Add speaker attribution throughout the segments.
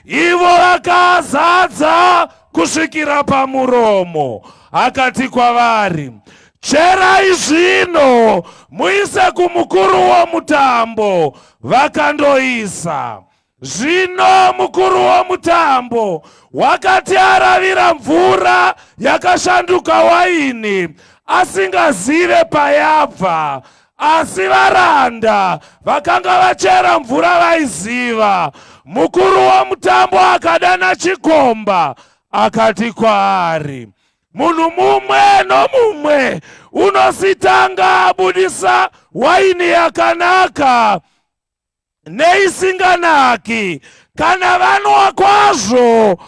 Speaker 1: Ivo vakazadza kusvikira pamuromo. Akati kwavari, Cherai zvino muise kumukuru womutambo. Vakandoisa. Zvino mukuru womutambo wakati aravira mvura yakashanduka waini, asingazive payabva, Asi varanda vakanga vachera mvura vaiziva. Mukuru womutambo akadana chikomba akati kwaari, Munhu mumwe nomumwe unositanga abudisa waini yakanaka neisinganaki, kana vanwa kwazvo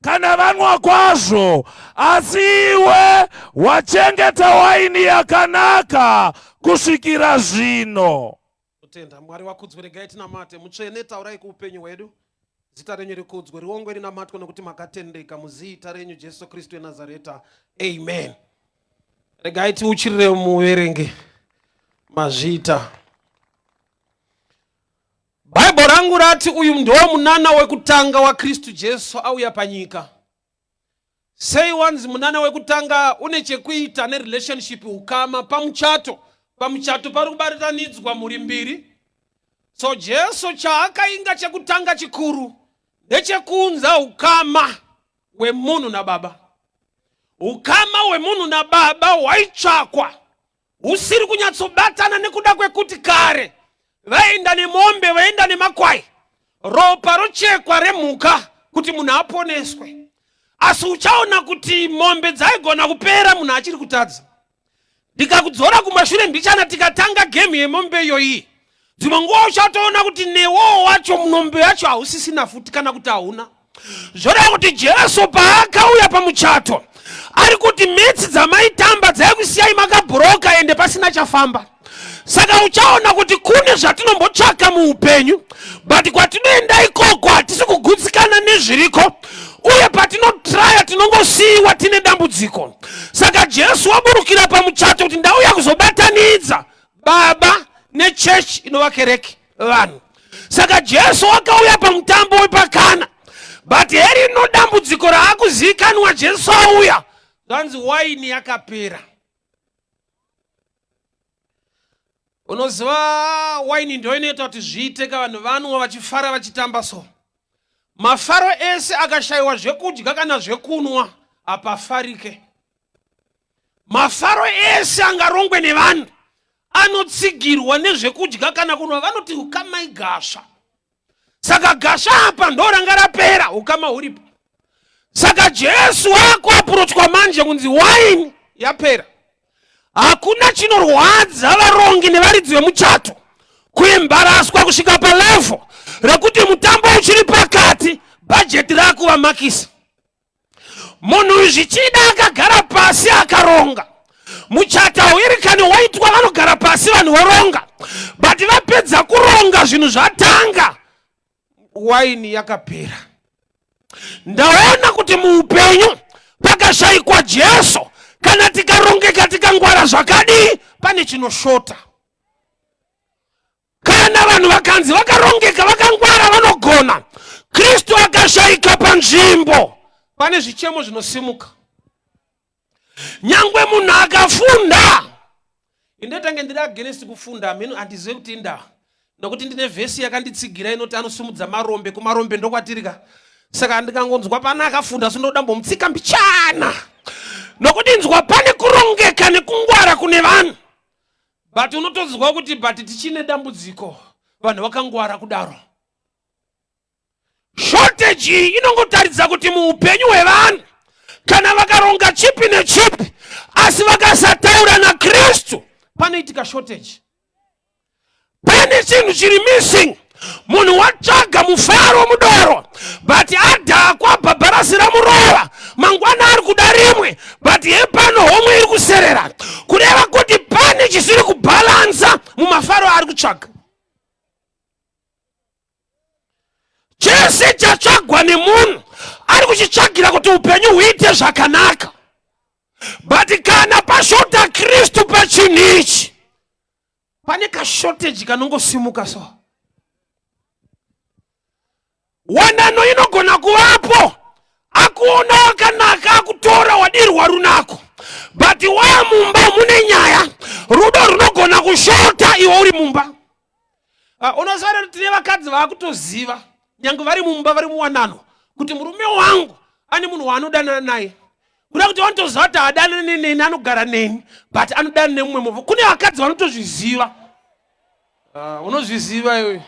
Speaker 1: kana vanwa kwazvo, asi iwe wachengeta waini yakanaka kusvikira zvino.
Speaker 2: Totenda Mwari wakudzwe, regai tinamate. Mutsvene, taurai kuupenyu hwedu. Zita renyu rikudzwe, riongwe rinamatwe nokuti makatendeka muzita renyu Jesu Kristu weNazareta. Amen. Regai tiuchirire muverenge mazvita. Bhaibheri rangu rati uyu ndiwo munana wekutanga waKristu Jesu auya panyika. Sei wanzi munana wekutanga une chekuita nerelationship ukama pamuchato? Pamuchato pari kubatanidzwa mhuri mbiri. So Jesu chaakainga chekutanga chikuru ndechekuunza ukama hwemunhu nababa. Ukama hwemunhu nababa hwaitsvakwa husiri kunyatsobatana nekuda kwekuti kare vaienda nemombe vaienda nemakwai ropa rochekwa remhuka kuti munhu aponeswe asi uchaona kuti mombe dzaigona kupera munhu achiri kutadza ndikakudzora kumashure mbichana tikatanga gemu yemombe iyoyi dzimwe nguva uchatoona kuti newowo wacho mombe yacho hausisina futi kana kuti hauna zvoreva kuti jesu paakauya pamuchato ari kuti mitsi dzamaitamba dzaikusiyai makabhuroka ende pasina chafamba saka uchaona kuti kune zvatinombotsvaka muupenyu but kwatinoenda ikoko hatisi kugutsikana nezviriko uye patinotraya tinongosiyiwa tine dambudziko saka jesu waburukira pamuchato kuti ndauya kuzobatanidza baba nechechi inova kereke vanhu saka jesu wakauya pamutambo wepakana but herino dambudziko raakuzivikanwa jesu auya zvanzi waini yakapera unoziva waini ndo inoita kuti zviite ka vanhu vanwa vachifara vachitamba so mafaro ese akashayiwa zvekudya kana zvekunwa hapafarike mafaro ese angarongwe nevanhu anotsigirwa nezvekudya kana kunwa vanoti ukama igasva saka gasva apa ndo ranga rapera ukama huripo saka jesu akuapurochwa manje kunzi waini yapera hakuna chinorwadza varongi nevaridzi vemuchato kuembaraswa kusvika palevho rekuti mutambo uchiri pakati bhajeti rakuvamakisa munhu uyu zvichida akagara pasi akaronga muchato hauerekani waitwa vanogara pasi vanhu voronga but vapedza kuronga zvinhu zvatanga waini yakapera ndaona kuti muupenyu pakashayikwa jesu kana tikarongeka tikangwara zvakadii pane chinoshota Kana vanhu vakanzi vakarongeka, vakangwara, vanogona, Kristu akashaika panzvimbo, pane zvichemo zvinosimuka. Nyangwe munhu akafunda, indotange ndiri against kufunda, hameno handizive kuti indaa, nokuti ndine vhesi yakanditsigira inoti anosimudza marombe, kumarombe ndokwatiri ka. Saka ndikangonzwa pana akafunda so ndoda mbomutsika mbichana, nokuti nzwa pane kurongeka nekungwara kune vanhu but unotonzwa kuti but tichine dambudziko vanhu vakangwara kudaro shortage iyi inongotaridza kuti muupenyu hwevanhu kana vakaronga chipi nechipi asi vakasataura nakristu panoitika shortage pane chinhu chiri missing munhu watsvaga mufaro mudoro but adhakwa bhabharasi ramurova mangwana ari kuda rimwe but hepano homwe iri kuserera kureva kuti pane chisiri kubhalansa mumafaro aari kutsvaga chese chatsvagwa nemunhu ari kuchitsvagira kuti upenyu huite zvakanaka but kana pashota kristu pachinhu ichi pane kashortage kanongosimuka so Wanano inogona kuvapo, akuona wakanaka, akutora, wadirwa runako, but wamumba mune nyaya. Rudo runogona kushota iwe uri mumba. Unoziva kuti tine vakadzi vaakutoziva nyange vari mumba, vari muwanano, kuti murume wangu ane munhu waanodanana naye. Kuda kuti vanotoziva kuti haadanane neni, anogara neni, but anodanana nemumwe movha. Kune vakadzi vanotozviziva. Unozviziva iwe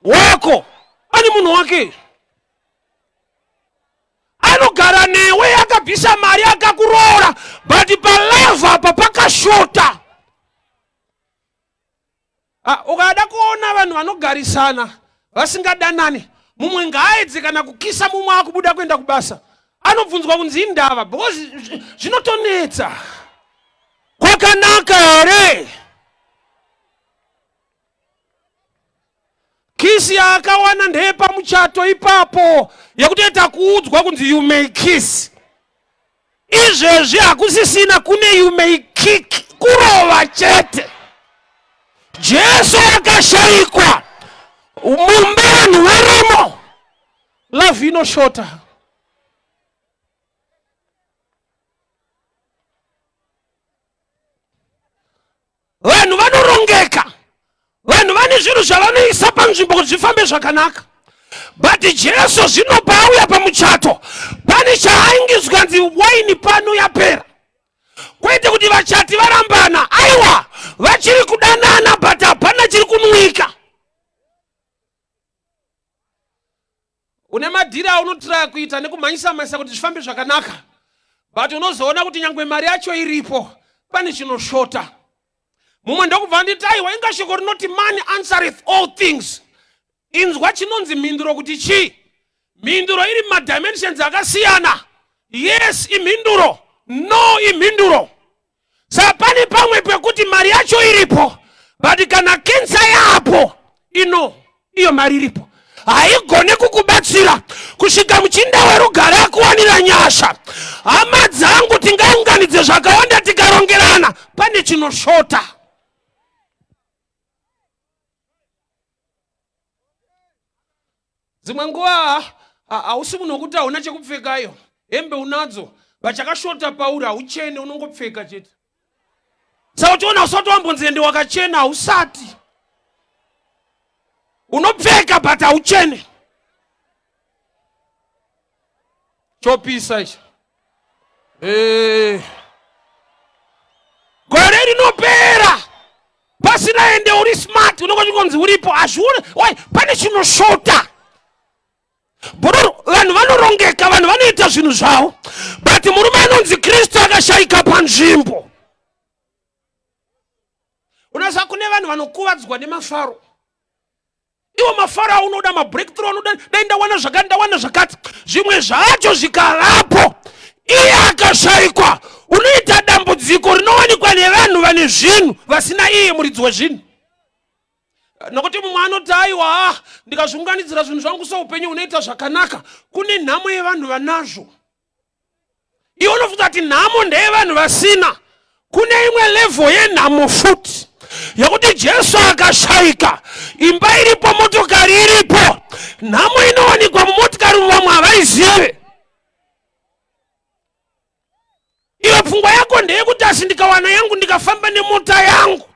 Speaker 2: wako ane munhu wake anogara newe, akabvisa mari, akakuroora, but palove apa pakashota. Ukada kuona vanhu vanogarisana vasingadanani, mumwe ngaaedze kana kukisa mumwe akubuda kuenda kubasa, anobvunzwa kunzi indava, because zvinotonetsa. Kwakanaka here? Kisi yaakawana ndeyepamuchato ipapo, yekutoita kuudzwa kunzi you may kiss. Izvezvi hakusisina, kune you may kick, kurova chete. Jesu akashayikwa mumba, vanhu varimo, love inoshota. Vanhu vanorongeka, vanhu vane zvinhu zvavanoisa panzvimbo kuti zvifambe zvakanaka, but Jesu zvino paauya pamuchato, pane chaaingizwa nzi waini pano yapera. Kwete kuti vachati varambana, aiwa, vachiri kudanana, but hapana chiri kunwika. Une madhiri aunotiraya kuita nekumhanyisa mhanyisa kuti zvifambe zvakanaka, but unozoona kuti nyangwe mari yacho iripo, pane chinoshota. Mumwe ndokubva nditi, aiwa, inga shoko rinoti money answereth all things. Inzwa chinonzi mhinduro kuti chii. Mhinduro iri mumadimensions akasiyana. Yes imhinduro, no imhinduro. Saka pane pamwe pekuti mari yacho iripo, but kana kensa yapo ino, iyo mari iripo haigone kukubatsira kusvika muchinda werugare akuwanira nyasha. Hama dzangu, tingaunganidze zvakawanda tikarongerana, pane chinoshota. Dzimwe nguva hausi munhu wekuti hauna chekupfekayo, hembe unadzo, vachakashota pauri hauchene, unongopfeka chete. Saka uchiona usati wambonzi ende wakachena, hausati unopfeka, but hauchene. Chopisa icho. Gore rinopera pasina ende uri smart, unongochikonzi uripo, hazvione wai, pane chinoshota. Bororo, vanhu vanorongeka, vanhu vanoita zvinhu zvavo, but murume anonzi Kristu akashayika panzvimbo. Unoziva kune vanhu vanokuvadzwa nemafaro. Iwo mafaro aunoda, mabreakthrough anoda, dai ndawana zvakati, ndawana zvakati, zvimwe zvacho zvikavapo, iye akashayikwa, unoita dambudziko rinowanikwa nevanhu vane zvinhu vasina iye muridzi wezvinhu. Nokuti mumwe anoti, aiwa, ndikazviunganidzira zvinhu zvangu soupenyu hunoita zvakanaka. Kune nhamo yevanhu vanazvo. Iwe unofunga kuti nhamo ndeyevanhu vasina. Kune imwe level yenhamo futi yekuti Jesu akashayika, imba iripo, motokari iripo, nhamo inowanikwa mumotikari vamwe havaizive. Iwe pfungwa yako ndeyekuti asi ndikawana yangu, ndikafamba nemota yangu.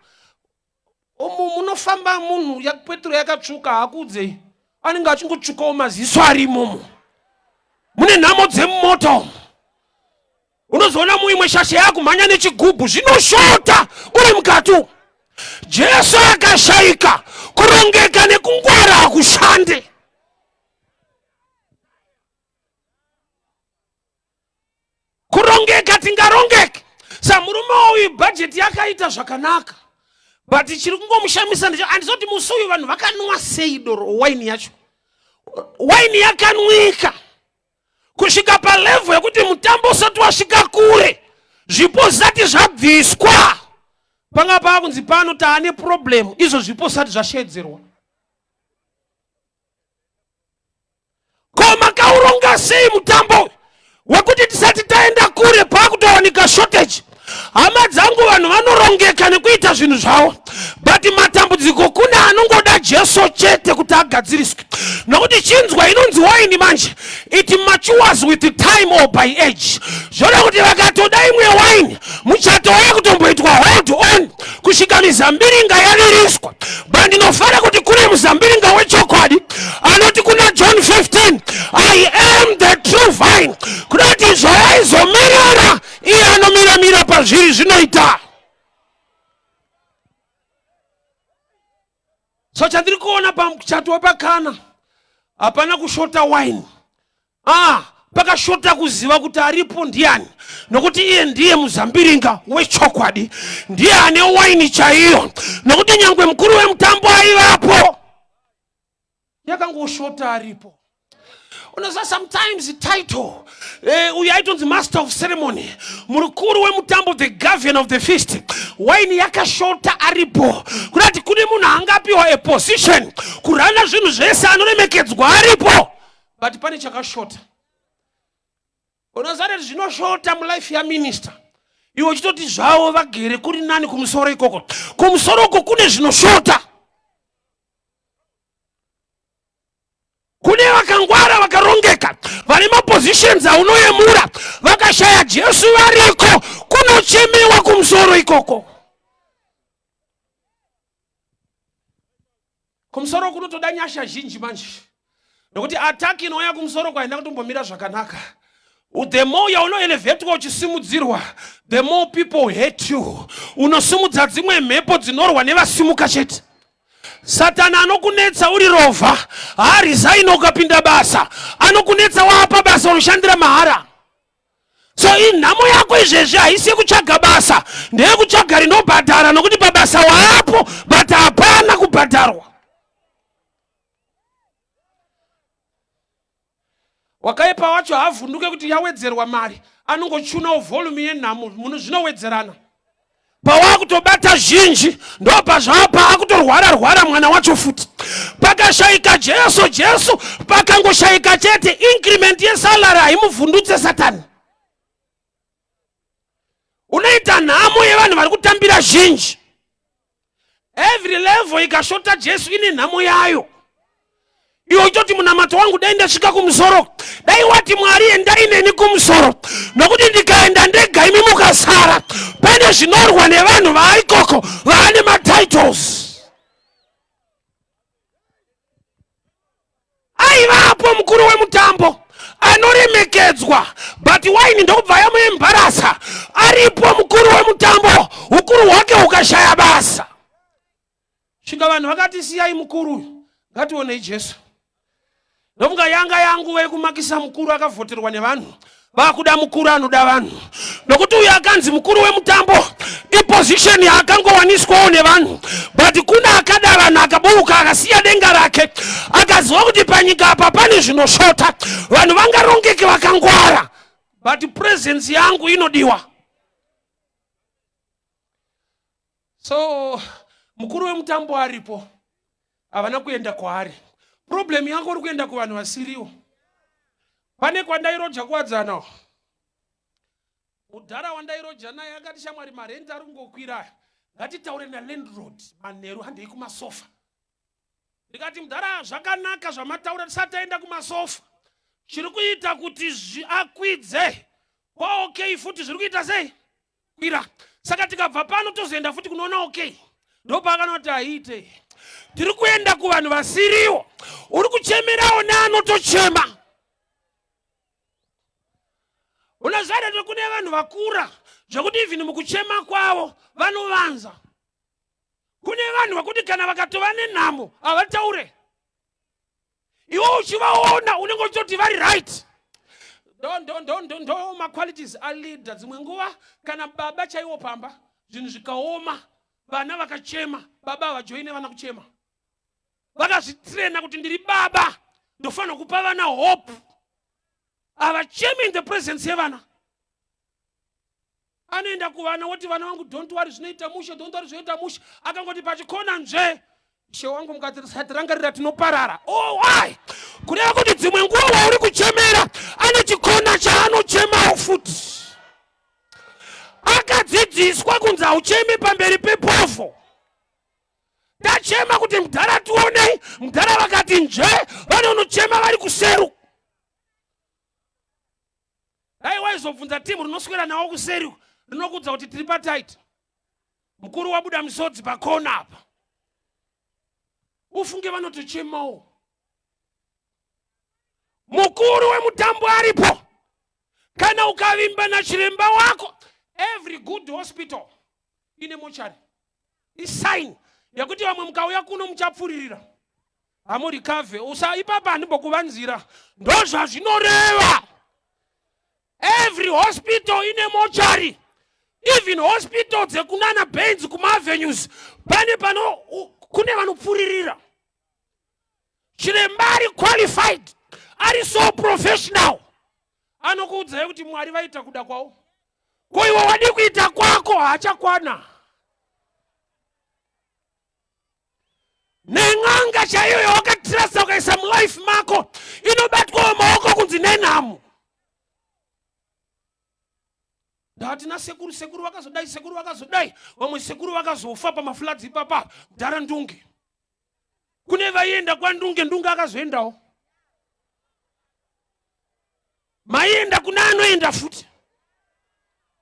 Speaker 2: Umu munofamba munhu petro yakatsvuka, hakuudzei, anenge achingotsvukawo maziso ari imomo. Mune nhamo dzemumota umu. Unozoona muimwe shasha yakumhanya nechigubhu, zvinoshota uri mukati umu. Jesu akashayika, kurongeka nekungwara hakushande. Kurongeka tingarongeke. Samurume uyu bhajeti yakaita zvakanaka, but chiri kungomushamisa ndeche handizoti musi uyu vanhu vakanwa sei doro, waini yacho, waini yakanwika kusvika palevho yekuti mutambo usati wasvika kure, zvipo zvisati zvabviswa, panga paakunzi pano taane problem, izvo zvipo zvisati zvashedzerwa. Ko makauronga sei mutambo wekuti tisati taenda kure paakutowanika shortage? Hama dzangu, vanhu vanorongeka nekuita zvinhu zvavo, But matambudziko kune anongoda Jesu chete kuti agadziriswe. Nokuti chinzwa inonzi waini manje, it matures with time or by age. Zvoda kuti vakatoda imwe waini, muchato wakutomboitwa hold on kusvika mizambiringa yaviriswa. But ndinofara kuti kune muzambiringa wechokwadi anoti kuna John 15, I am the true vine. Kuda kuti zvawaizomerera iye anomiramira pazviri zvinoita. So chandiri kuona pamuchato wepakana hapana kushota wine. Ah, pakashota kuziva kuti aripo ndiani, nokuti iye ndiye muzambiringa wechokwadi, ndiye ane waini chaiyo, nokuti nyangwe mukuru wemutambo aivapo yakangoshota aripo. Unoziva sometimes title uyu aitonzi master of ceremony, mukuru wemutambo, the governor of the feast, waini yakashota aripo. Kurati kune munhu angapiwa a position kurana zvinhu zvese, anoremekedzwa aripo, but pane chakashota. Unoziva kuti zvinoshota mulife yaminister, iwe uchitoti zvavo vagere kuri nani kumusoro ikoko. Kumusoro uko kune zvinoshota, kune vakangwara vakarongeka vane mapositions aunoyemura, vakashaya Jesu variko, kunochemewa kumusoro ikoko. Kumusoro kunotoda nyasha zhinji manje, nokuti attack inouya kumusoro kwaenda kutombomira zvakanaka. The more yaunoelevetwa uchisimudzirwa, the more people hate you. Unosimudza dzimwe mhepo dzinorwa nevasimuka chete. Satani anokunetsa uri rovha, haaresign ukapinda basa, anokunetsa waapa basa unoshandira mahara. So inhamo yako izvezvi haisi yekutsvaga basa, ndeyekutsvaga rinobhadhara, nokuti pabasa waapo but hapana kubhadharwa. Wakaipa wacho haavhunduke kuti yawedzerwa mari, anongochunawo volume yenhamo, muno zvinowedzerana. Pawakutobata zhinji ndopazvapa akutorwara rwara mwana wacho futi. Pakashayika Jesu, Jesu pakangoshayika chete, increment yesalary haimuvhundutse Satani. Unoita nhamo yevanhu vari kutambira zhinji. Every level ikashota Jesu ine nhamo yayo. Iwe uchitoti munamato wangu dai ndasvika kumusoro, dai wati Mwari endai neni kumusoro, nokuti ndikaenda ndega imi mukasara, pane zvinorwa nevanhu vaikoko vaane matitles. Aivapo mukuru wemutambo anoremekedzwa, but waini ndokubva yamuembarasa. Aripo mukuru wemutambo, ukuru hwake hukashaya basa. Svika vanhu vakati siyai mukuru uyu, ngationei Jesu. Ndofunga yanga yanguva yekumakisa mukuru akavhoterwa nevanhu, vakuda mukuru anoda vanhu, nokuti uyu akanzi mukuru wemutambo iposition yaakangowaniswawo nevanhu, but kuna akada vanhu akaburuka akasiya denga rake, akaziva kuti panyika apa pane zvinoshota, vanhu vangarongeke vakangwara, but presence yangu inodiwa. So mukuru wemutambo aripo, havana kuenda kwaari. Problem yako uri kuenda kuvanhu vasiriwo. Pane kwandairoja kuwadzana, mudhara wandairoja naye akati, shamwari, marenti ari kungokwira, ngatitaure nalandlord manheru, handei kumasofa. Ndikati, mudhara, zvakanaka zvamataura, tisati taenda kumasofa, chiri kuita kuti akwidze kwaOK futi zviri kuita sei kwira, saka tikabva pano tozoenda futi kunoona OK. Ndopaakanoti haiite, tiri kuenda kuvanhu vasiriwo. Uri kuchemerawo neanotochema. Unoziva kuti kune vanhu vakura zvekuti even mukuchema kwavo vanovanza. Kune vanhu vekuti kana vakatova nenhamo havataure, iwe uchivaona unenge uchitoti vari right. Ndo maqualities aleader. Dzimwe nguva kana baba chaiwo pamba zvinhu zvikaoma, vana vakachema, baba havajoine vana kuchema. Vakazvitrena kuti ndiri baba, ndofanira kupa vana hope. Havachemi in the presence yevana. Anoenda kuvana woti, vana vangu, don't worry, zvinoita mushe, don't worry, zvinoita mushe. Akangoti pachikona nzve, ishe wangu, mukatirangarira tinoparara. Oh, why? Kureva kuti dzimwe nguva wauri kuchemera ane chikona chaanochemawo futi. Akadzidziswa kunzi hauchemi pamberi pepovho.
Speaker 1: Tachema kuti mudhara tionei, mudhara vakati nje, vanonochema vari kuseru. Dai waizobvunza timu rinoswera nawo kuseri rinokuudza kuti tiri patight. Mukuru wabuda misodzi pakona apa. Ufunge vanotochemawo. Mukuru wemutambo aripo. Kana ukavimba nachiremba wako, every good hospital ine mochari. Isign yekuti vamwe mukauya kuno muchapfuririra. Hamurikavhe. Usa ipapa handimbokuvanzira. Ndozvazvinoreva. Every hospital ine mochari. Even hospital dzekunana Benz kumaavenues pane pano kune vanopfuririra. Chiremba ari qualified, ari so professional. Anokuudzai kuti Mwari vaita kuda kwavo. Ko iwe wadi kuita kwako haachakwana. Nen'anga chaiyo yawakatrasta ukaisa mulife mako inobatwawo maoko kunzi nenhamo. Ndati nasekuru, sekuru vakazodai, sekuru vakazodai, vamwe sekuru vakazofa pamafloods ipapa, mudhara Ndunge. Kune vaienda kwaNdunge, Ndunge akazoendawo. Maienda kuna anoenda futi.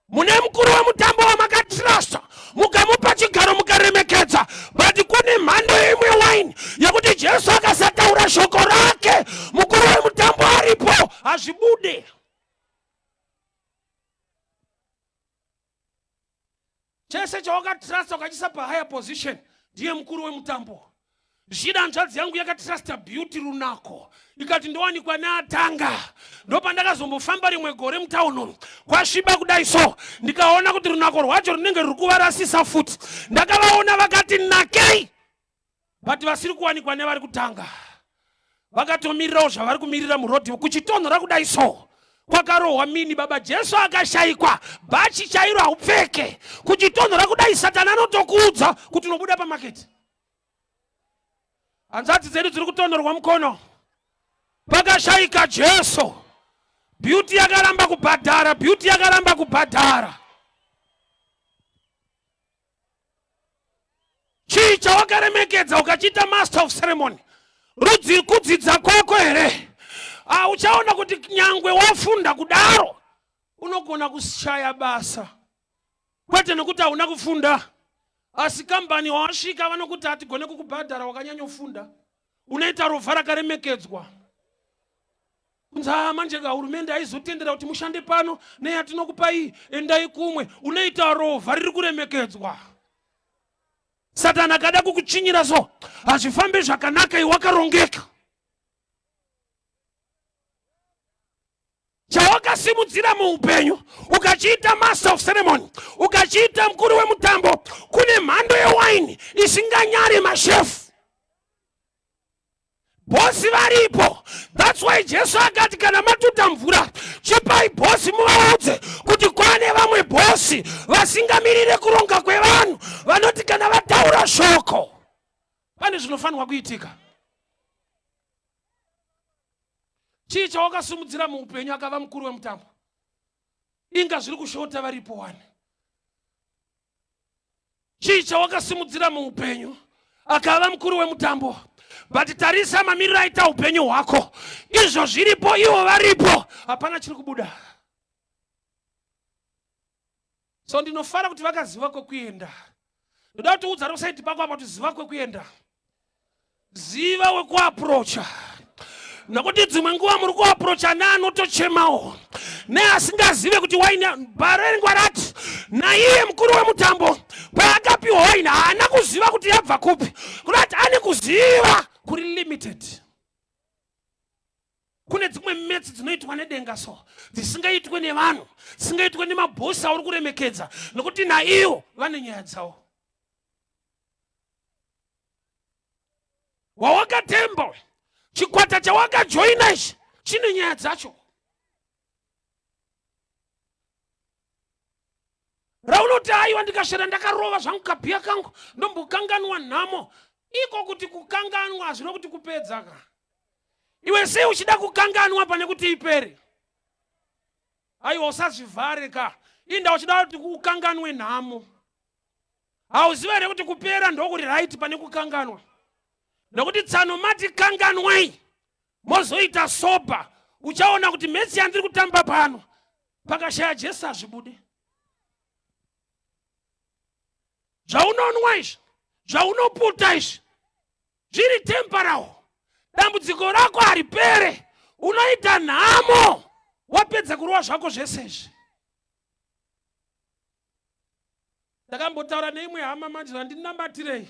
Speaker 1: Mune mukuru wemutambo wamakatrasta mukamupa chigaro mukaremekedza, but kune mhando imwe wine yekuti Jesu akasataura shoko rake, mukuru wemutambo aripo, hazvibude. Chese chawakatrasta ukachisa pahigher position ndiye mukuru wemutambo. Zvichida hanzvadzi yangu yakatrusta Beauty runako ikati ndowanikwa neatanga. Ndopandakazombofamba rimwe gore mutown umu kwasviba kudai so, ndikaona kuti runako rwacho runenge ruri kuvarasisa futi. Ndakavaona vakati nakei, but vasiri kuwanikwa nevari kutanga vakatomirirawo zvavari kumirira murodhi kuchitonhora kudai so. Kwakarohwa mini baba Jesu akashaikwa, bhachi chairo haupfeke. Kuchitonhora kudai Satani anotokuudza kuti unobuda pamaketi. Hanzvadzi dzedu dziri kutonhorwa mukono. Pakashaika Jesu, Beauty yakaramba kubhadhara, Beauty yakaramba kubhadhara. Chii chawakaremekedza ukachiita master of ceremony? Rudzi kudzidza kwako here? Ah, uchaona kuti nyangwe wafunda kudaro unogona kushaya basa, kwete nekuti hauna kufunda, asi kambani wawasvika vanokuti hatigone kukubhadhara, wakanyanyofunda, unoita rovha rakaremekedzwa. Kunzi haa manje ka hurumende haizotendera kuti mushande pano neyatinokupai, endai kumwe. Unoita rovha riri kuremekedzwa. Satani akada kukuchinyira so hazvifambi zvakanaka, iwe wakarongeka. Chawakasimudzira muupenyu ukachiita master of ceremony, ukachiita mukuru wemutambo, kune mhando yewaini isinganyari mashefu. Bosi varipo. That's why Jesu akati kana matuta mvura chipai bosi muvaudze kuti kwane vamwe bosi vasingamirire kuronga kwevanhu, vanoti kana vataura shoko pane zvinofanirwa kuitika. Chii chawakasimudzira muupenyu akava mukuru wemutambo? Inga zviri kushota varipo wani. Chii chawakasimudzira muupenyu akava mukuru wemutambo? But tarisa mamiriro aita upenyu hwako, izvo zviripo, ivo varipo, hapana chiri kubuda. So ndinofara kuti vakaziva kwekuenda. Ndoda kuti udza rosaidi pako apa kuti ziva kwekuenda, ziva wekuaprocha, nokuti dzimwe nguva muri kuaprocha neanotochemawo neasingazive kuti waini. Bharenga rati naiye mukuru wemutambo paakapiwa waini haana kuziva kuti yabva kupi, kunati ane kuziva kuri limited. Kune dzimwe metsi dzinoitwa nedenga so dzisingaitwe nevanhu, dzisingaitwe nemabhosi auri kuremekedza, nokuti naivo vane nyaya dzavo. Wawakatemba, chikwata chawakajoina ichi chine nyaya dzacho. Raunoti aiwa ndikasvera ndakarova zvangu kabhiya kangu ndombokanganwa nhamo. Iko kuti kukanganwa hazvino kuti kupedza ka. Iwe sei uchida kukanganwa pane kuti ipere? Aiwa usazvivhare ka. Inda uchida kuti ukanganwe nhamo. Hauziva here kuti kupera ndokuri right pane kukanganwa? Nokuti tsano mati kanganwai mozoita soba, uchaona kuti metsi yandiri kutamba pano pakashaya Jesu hazvibude. Zvaunonwa izvi, zvaunoputa izvi zviri temporal. Dambudziko rako haripere, unoita nhamo wapedza kurova zvako zvese izvi. Ndakambotaura neimwe hama manje zvandinamatirei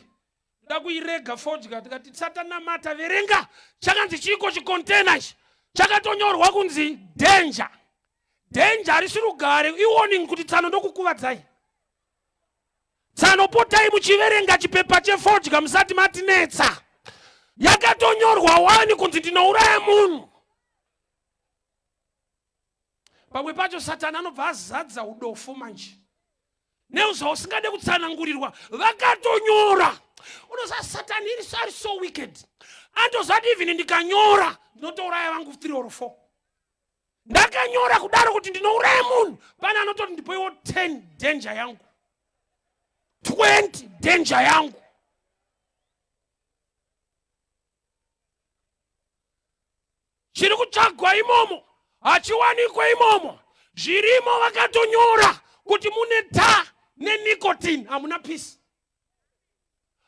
Speaker 1: ndoda kuirega fodya, tikati tisatanamata, verenga chakanzi chiiko chikontena ichi chakatonyorwa kunzi danger. Danger harisi rugare, iwarning kuti tsano ndokukuvadzai. Tsano potai muchiverenga chipepa chefodya musati matinetsa. Yakatonyorwa wani kunzi ndinouraya munhu. Pamwe pacho Satani anobva azadza udofo manje neuzvausingade kutsanangurirwa, vakatonyora. Unoziva Satani iri ari so wicked, andozati even ndikanyora ndinotouraya vangu 3 or 4. Ndakanyora kudaro kuti ndinouraya munhu, pane anototi ndipoiwo 10 danger yangu, 20 danger yangu. Chiri kutsvagwa imomo hachiwanikwe imomo. Zvirimo vakatonyora kuti mune ta nenicotine, hamuna peace,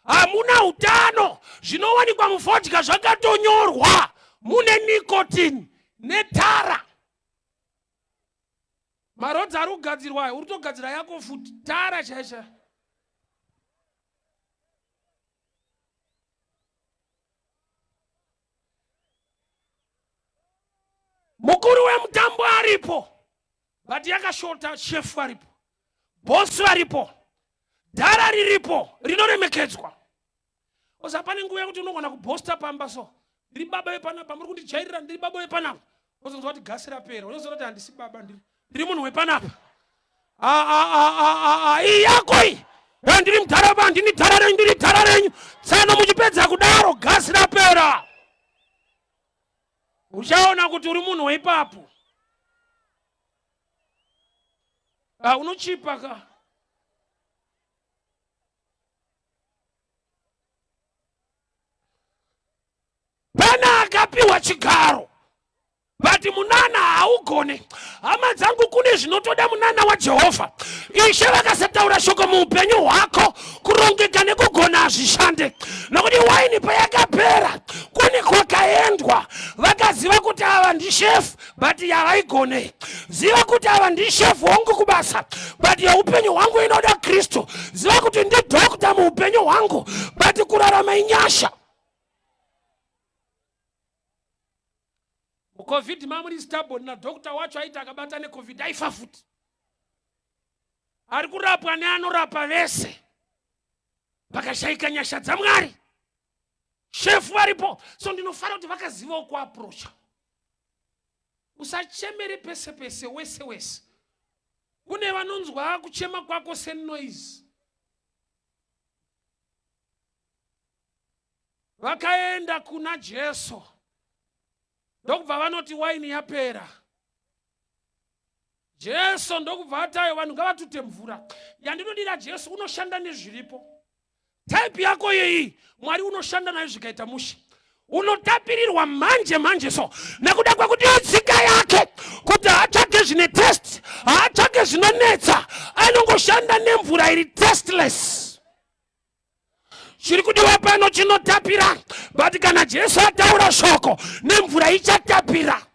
Speaker 1: hamuna utano. Zvinowanikwa mufodya zvakatonyorwa mune nicotine netara. Marodzi ari kugadzirwa ayo, uri kutogadzira yako futi tara chaicha. Mukuru wemutambo aripo, but yakashota. Shefu aripo, bosi varipo, dhara riripo rinoremekedzwa. Oza pane nguva yekuti unogona kubhosta pamba, so ndiri baba vepanapa, muri kundijairira, ndiri baba vepanapa. Ozonzwa kuti gasi rapera, unozoona kuti handisi baba, ndiri munhu wepanapa. Iyi yako iyi, ndiri mudhara, ndini dhara renyu, ndiri dhara renyu. Tsano muchipedza kudaro gasi rapera, uchaona kuti uri munhu weipapo. Unochipa ka. Pana akapiwa chigaro but munana haugone. Hama dzangu, kune zvinotoda munana waJehovha. Ishe vakasataura shoko muupenyu hwako, kurongeka nekugona hazvishande. Nokuti waini payakapera, kune kwakaendwa, vakaziva kuti ava ndishefu but yavaigone. Ziva kuti ava ndishefu wangu kubasa but yeupenyu hwangu inoda Kristu. Ziva kuti ndidhokta muupenyu hwangu but kurarama inyasha. MuCovid mamuri stubborn, nadhokta wacho aiti akabata neCovid aifa futi. Ari kurapwa neanorapa vese, pakashaika nyasha dzaMwari. Shefu varipo, so ndinofara kuti vakazivawo kuaprocha. Usachemere pese pese, wese wese. Kune vanonzwa kuchema kwako senoise. Vakaenda kuna Jesu ndokubva vanoti waini yapera. Jesu ndokubva atayo vanhu ngavatute mvura. Yandinodira Jesu unoshanda nezviripo. Type yako yeyi Mwari unoshanda nayo zvikaita mushe. Unotapirirwa manje manje, so nekuda kwekuti tsika yake kuti haatsvage zvine test, haatsvage zvinonetsa, anongoshanda nemvura iri tasteless. Chiri kudiwa pano chinotapira, but kana Jesu ataura shoko nemvura ichatapira.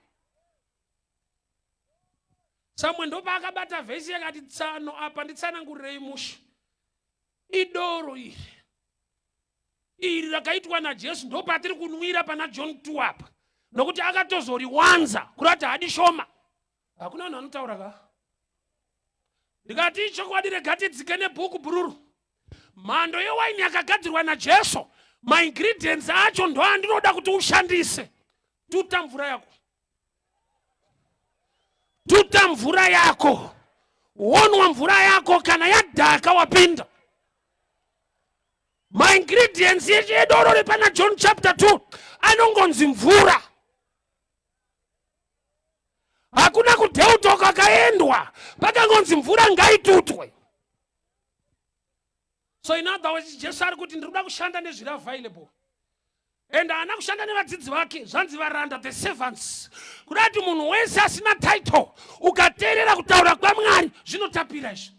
Speaker 1: Samwe ndopaakabata vhesi yakati tsano apa nditsanangurirei mushe. Idoro iri iri rakaitwa naJesu ndopatiri kunwira pana John 2 apa, nokuti akatozoriwanza kurati hadi shoma. Hakuna vanhu vanotaura ka. Ndikati chokwadi, rega tidzike nebhuku bhururu. Mhando yewaini yakagadzirwa naJesu, maingredients acho ndo andinoda kuti ushandise. Tuta mvura yako, tuta mvura yako, wonwa mvura yako. Kana yadhaka wapinda. Maingredients edoro repana John chapter 2 anongonzi mvura. Hakuna kudheuta kwakaendwa, pakangonzi mvura ngaitutwe. So in other words, Jesu ari kuti ndiri kuda kushanda nezviri available. And haana kushanda nevadzidzi vake, zvanzi varanda, the servants. Kuda kuti munhu wese asina title, ukateerera kutaura kwaMwari zvinotapira izvi.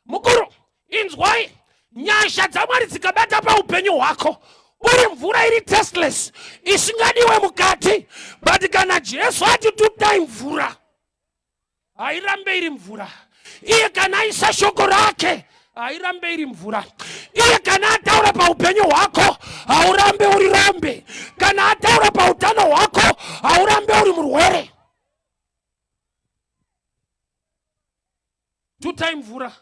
Speaker 1: Mukuru, inzwai, nyasha dzaMwari dzikabata paupenyu hwako, uri mvura iri tasteless isingadiwe mukati, but kana Jesu ati tutai mvura, hairambe iri mvura. Iye kana aisa shoko rake, hairambe iri mvura. Iye kana ataura paupenyu hwako, haurambe uri rombe. Kana ataura pautano hwako, haurambe uri murwere. Tutai mvura.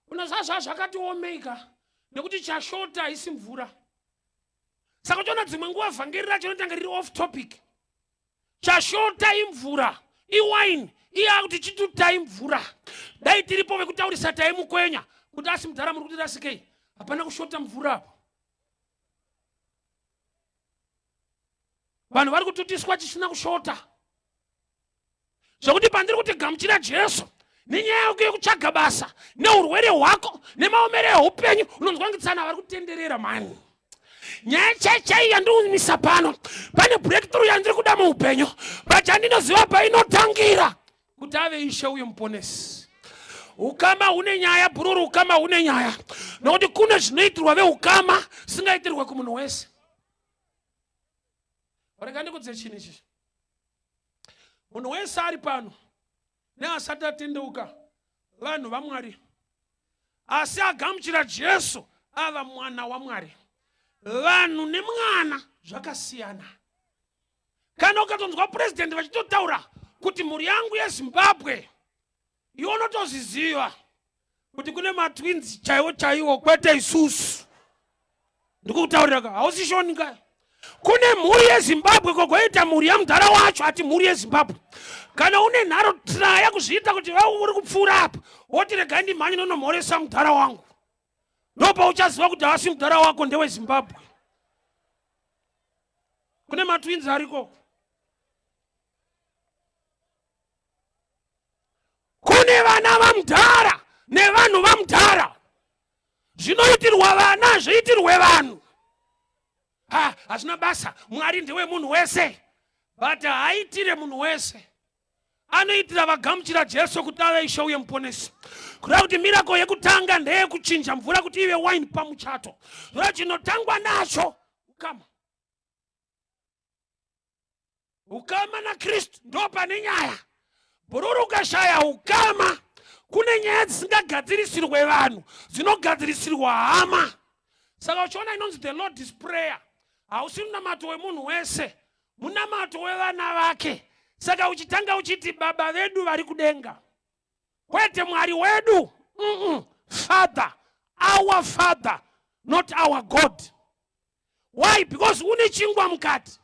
Speaker 1: Unozva zvakati omeika nekuti chashota haisi mvura. Saka uchiona dzimwe nguva vhangeri racho rinotanga riri off topic. Chashota imvura, iwine. Iye akuti chitutai mvura. Dai tiripo vekutaurisa taimukwenya kuti asi mudhara muri kuti rasikei, hapana kushota mvura apo. Vanhu vari kututiswa chisina kushota. Zvekuti pandiri kuti gamuchira Jesu nenyaya yako yekutsvaga basa neurwere hwako nemaomero eupenyu, unonzwa ngitsana vari kutenderera mani. Nyaya chaichai yandiumisa pano, pane breakthrough yandiri kuda muupenyu, but chandinoziva painotangira kuti ave Ishe uye Muponesi. Ukama hune nyaya, bhururu, ukama hune nyaya, nokuti kune zvinoitirwa veukama zvisingaitirwe kumunhu wese. Rega ndikudze chinhu ichi. Munhu wese ari pano neasati atendeuka vanhu vaMwari, asi agamuchira Jesu ava mwana waMwari. Vanhu nemwana zvakasiyana. Kana ukatonzwa purezidendi vachitotaura kuti mhuri yangu yeZimbabwe, iwe unotozviziva kuti kune matwins chaiwo chaiwo, kwete isusu. Ndikukutaurira ka, hausi shoni ka. Kune mhuri yeZimbabwe, kogoita mhuri yamudhara wacho ati mhuri yeZimbabwe. Kana une nharo, traya kuzviita kuti uri kupfuura apa, woti regai ndimhanye nonomhoresa mudhara wangu. Ndopauchaziva kuti haasi mudhara wako, ndeweZimbabwe. Kune matwins ariko. Kune vana vamudhara nevanhu vamudhara. Zvinoitirwa vana zviitirwe vanhu. Ha, hazvina basa. Mwari ndewe munhu wese, but haaitire munhu wese. Anoitira vagamuchira Jesu kuti ave Ishe uye Muponesi. Kureva kuti mirako yekutanga ndeyekuchinja mvura kuti ive wine pamuchato. Zvoreva chinotangwa nacho ukama. Ukama naKristu ndo pane nyaya. Bhururu, ukashaya ukama, kune nyaya dzisingagadzirisirwe vanhu, dzinogadzirisirwa hama. Saka uchiona inonzi the Lord's Prayer hausi munamato wemunhu wese, munamato wevana vake. Saka uchitanga uchiti Baba vedu vari kudenga, kwete Mwari wedu. Father, our Father, not our God. Why? Because une chingwa mukati.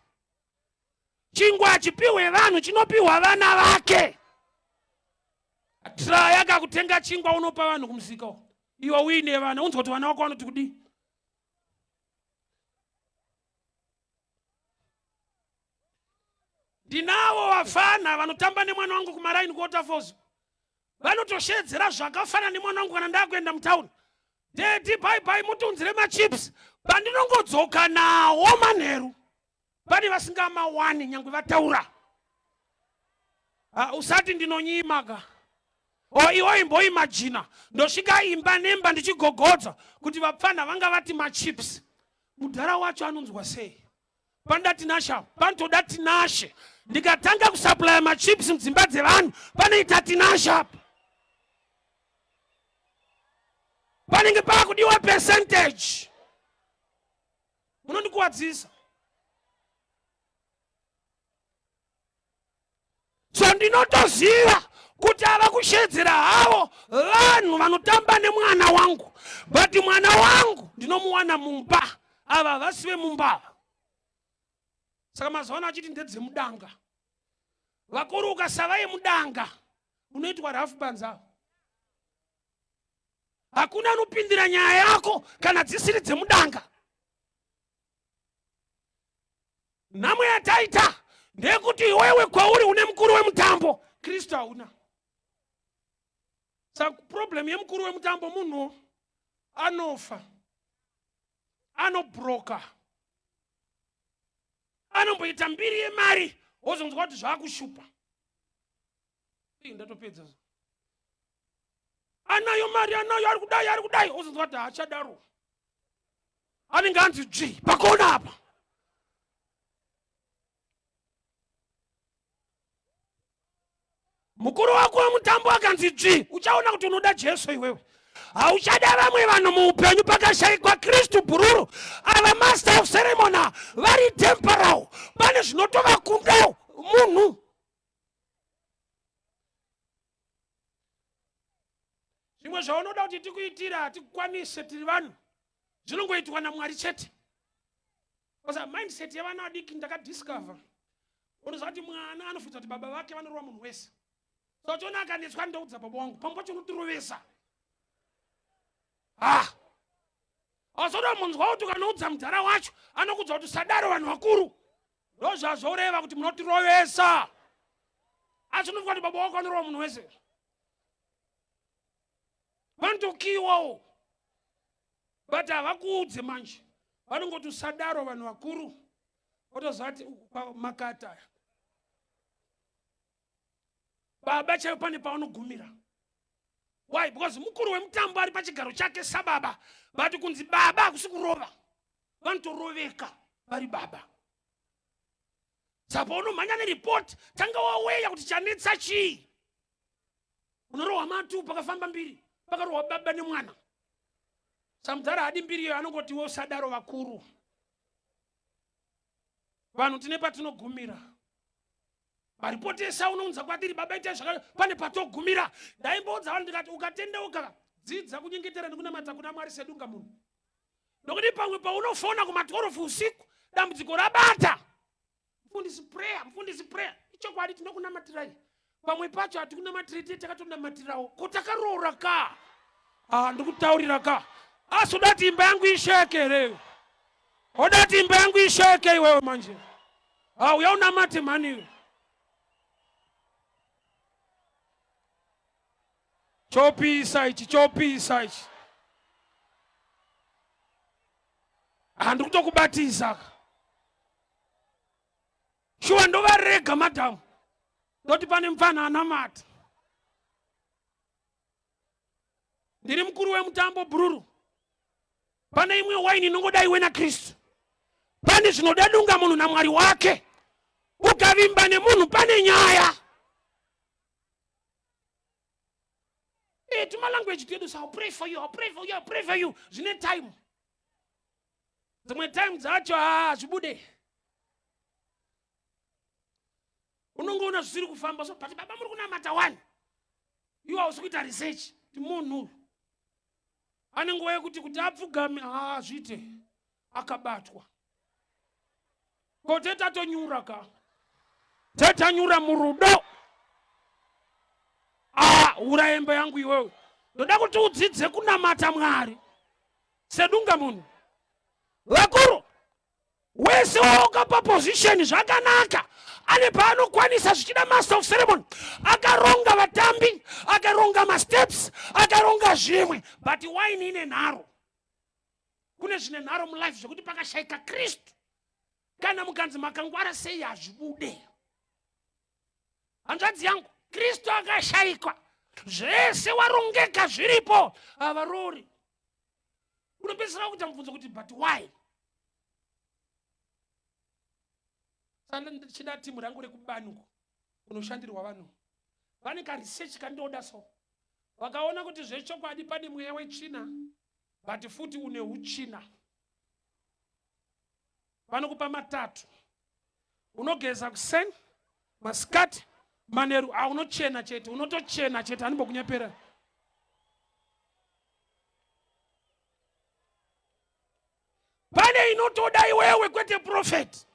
Speaker 1: Chingwa hachipiwe vanhu, chinopiwa vana vake. Traya kakutenga chingwa unopa vanhu kumusika, iwe uine vana, unzwa kuti vana vako vanoti kudii. Ndinavo vafana vanotamba nemwana wangu kumaraini kuWaterfalls, vanotoshedzera zvakafanana nemwana wangu. Kana ndakuenda mutauni, "Daddy, bye bye, mutunzire machips." Pandinongodzoka nawo manheru, pane vasingamawani nyangwe vataura. Usati ndinonyima ka. O iwo imboimajina ndosvika imba nemba ndichigogodza kuti vapfana vanga vati machips. Mudhara wacho anonzwa sei? Panoda Tinashe, panotoda Tinashe. Ndikatanga kusaplaya machips mudzimba dzevanhu, panoita Tinashe apa, panenge paakudiwa percentage. Munondikuwadzisa. So ndinotoziva kuti ava kushedzera havo vanhu vanotamba nemwana wangu, but mwana wangu ndinomuwana mumba, ava havasi vemumba ava. Saka mazuva ano achiti ndedzemudanga. Vakuru, ukasava yemudanga unoitwa rafu panze avo. Hakuna anopindira nyaya yako kana dzisiri dzemudanga. Nhamo yataita ndeyekuti iwewe kwauri une mukuru wemutambo, Kristu hauna. Saka problem yemukuru wemutambo munhu anofa, anobroka, anomboita mbiri yemari, wozonzwa kuti zvaakushupa. Ii, ndatopedza. Anayo mari, anayo, ari kudai, ari kudai, wozonzwa kuti haachadaro, anenge anzi dzvi pakona apa. Mukuru wako wemutambo akanzi dzvi, uchaona kuti unoda Jesu iwewe, hauchada vamwe vanhu muupenyu. Pakashayikwa Kristu, bhururu, ava master of ceremony vari temporal, pane zvinotovakundawo munhu. Zvimwe zvaunoda kuti tikuitira hatikukwanise, tiri vanhu, zvinongoitwa naMwari chete. Because mindset yevana vadiki ndakadiscover, unoziva kuti mwana anofunza kuti baba vake vanorova munhu wese. So chiona akanetswa, ndoudza baba wangu, pamwe pacho unotirovesa. Ah, azoda munzwa kuti ukanoudza mudhara wacho anokudza kuti usadaro, vanhu vakuru. Ndozvazvoreva kuti munotirovesa, asi unofunga kuti baba wako anorova munhu wese. Vanotokiwawo, but havakuudze manje, vanongoti usadaro, vanhu vakuru. Otoziva kuti makata aya baba chaivo pane pavanogumira. Why? Because mukuru wemutambo ari pachigaro chake sababa, but kunzi baba hakusi kurova, vanotoroveka vari baba. Saka unomhanya neripoti, tanga waweya kuti chanetsa chii. Unorohwa matu, pakafamba mbiri, pakarohwa baba nemwana. Samudhara hadi mbiri iyo, anongoti iwe usadaro, vakuru. Vanhu tine patinogumira. Maripoti ese aunounza kwatiri, baba itai zvaka, pane patogumira. Ndaimboudza vanhu ndikati ukatendeuka, dzidza kunyengetera nekunamata kuna Mwari sedunga munhu, nokuti pamwe paunofona kuma12 usiku, dambudziko rabata, mufundisi prayer, mufundisi prayer. Ichokwadi, tinokunamatirai. Pamwe pacho hatikunamatirai, tiye takatonamatirawo ko takaroora ka. Ah, ndikutaurira ka, asi uda kuti imba yangu isheke here? Oda kuti imba yangu isheke iwewe manje? Ah, uya unamate mhani. Chopisa ichi, chopisa ichi. Handi kutokubatisa shuwa, ndovarega madhamu, ndoti pane mupfana anamata. Ndiri mukuru wemutambo, bhururu. Pane imwe waini inongoda iwe naKristu. Pane zvinoda dunga munhu naMwari wake. Ukavimba nemunhu, pane nyaya. E, tumalanguage twedu so, pray for you, I'll pray for you, I'll pray for you, zvine time. Dzimwe time dzacho hazvibude, unongoona zvisiri kufamba. So but baba muri kunamata one, iwe hausi kuita research kuti munhu uyu ane nguva yekuti kuti apfugame haazviite, akabatwa ko tetatonyura ka, tetanyura murudo. Ah, ura hembe yangu iwewe. Ndoda kuti udzidze kunamata Mwari sedunga munhu. Vakuru wese waukapa position zvakanaka, ane paanokwanisa. Zvichida master of ceremony akaronga vatambi, akaronga masteps, akaronga zvimwe, but waini ine nharo. Kune zvine nharo mulife zvekuti pakashayika Kristu, kana mukanzi makangwara sei, hazvibude. Hanzvadzi yangu, Kristu akashayikwa, zvese warongeka zviripo, havarori. Unopedzisira kuita mubvunzo kuti but why? Saka ndichida timu rangu rekubanuko kunoshandirwa vanhu vane karesearch kandoda. So vakaona kuti zvechokwadi pane mweya wetsvina, but futi une utsvina. Vanokupa matatu, unogeza kuseni, masikati, manheru. Aunochena chete, unotochena chete, handimbokunyepera. Pane inotoda iwewe, kwete prophet.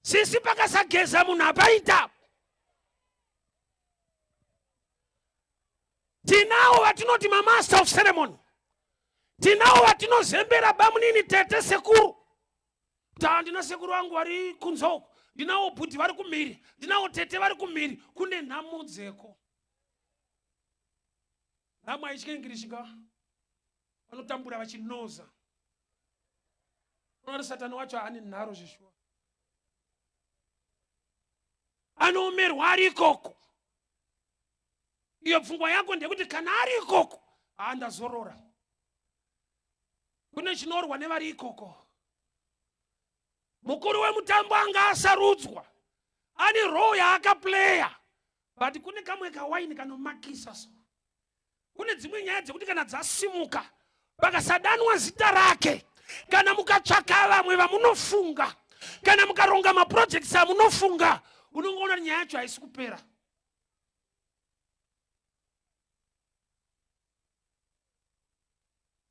Speaker 1: Sisi, pakasageza munhu hapaita. Tinawo vatinoti mamaster of ceremony, tinawo vatinozembera, bamunini, tete, sekuru. Kuti handina sekuru vangu vari kunze uko, ndinawo bhudhi vari kumhiri, ndinawo tete vari kumhiri. Kune nhamo dzeko. Nhamo haitye English ka. Vanotambura vachinoza. Unoona satani wacho ane nharo zveshuwa. Anoomerwa ari ikoko. Iyo pfungwa yako ndeyekuti kana ari ikoko, haa ndazorora. Kune chinorwa nevari ikoko. Mukuru wemutambo anga asarudzwa. Ane role yaakapleya. But kune kamwe kawaini kanomakisa so. Kune dzimwe nyaya dzekuti kana dzasimuka pakasadanwa zita rake, kana mukatsvaka vamwe vamunofunga, kana mukaronga maprojects amunofunga, unongoona nyaya yacho haisi kupera.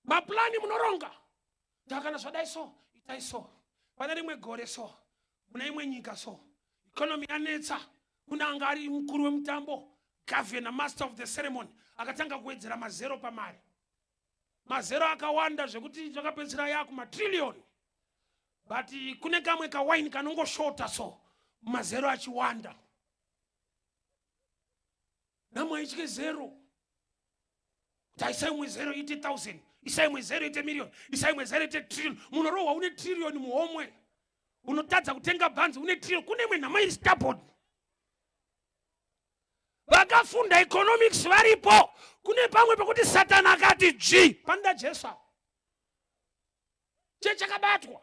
Speaker 1: Maplani munoronga ndakana zvadai so itai so pane rimwe gore so mune imwe nyika so economy yanetsa kune anga ari mukuru wemutambo governor master of the ceremony akatanga kuwedzera mazero pamari mazero akawanda zvekuti zvakapedzisira yakumatrillion but kune kamwe kawaini kanongoshota so mazero achiwanda nhamo haitye zero kuti aisai imwe zero iite thousand isai imwe zero iite million isai imwe zero iite trillion munorohwa une trillion muhomwe unotadza kutenga bhanzi une trillion kune imwe nhama iri stubborn vakafunda economics varipo kune pamwe pekuti satani akati dzvi panoda jesu apo chechakabatwa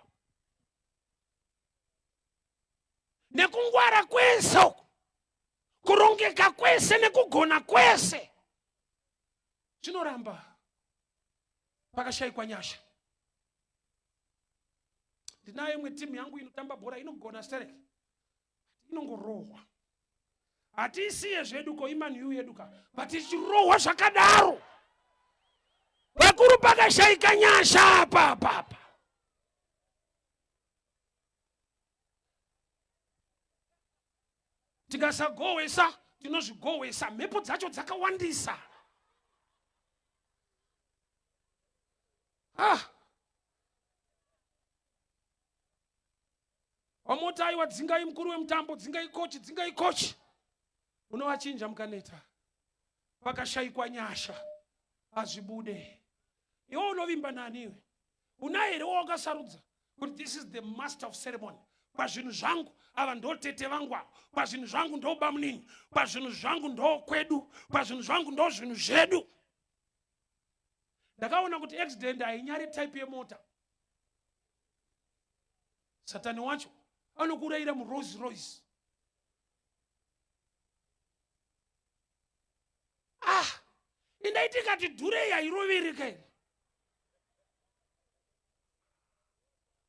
Speaker 1: nekungwara kwese uku kurongeka kwese nekugona kwese chinoramba pakashaikwa nyasha ndinayo imwe timu yangu inotamba bhora inogona sterek inongorohwa hatiisiye zvedu ko imanu yedu ka but ichirohwa zvakadaro vakuru pakashaika nyasha apa apapa tikasagohwesa tinozvigohwesa mhepo dzacho dzakawandisa ah. Wamoti aiwa dzingai mukuru wemutambo dzingai kochi dzingai kochi unovachinja mukaneta pakashaikwa nyasha hazvibude iwe unovimba nani iwe unaye here wawakasarudza kuti this is the master of ceremony pazvinhu zvangu ava ndo tete vangu ava pazvinhu zvangu ndo bamunini pazvinhu zvangu ndo kwedu pazvinhu zvangu ndo zvinhu zvedu ndakaona kuti accident hainyari type yemota satani wacho anokurayira murose royce ah indaiti ikati dhurei hairovereka here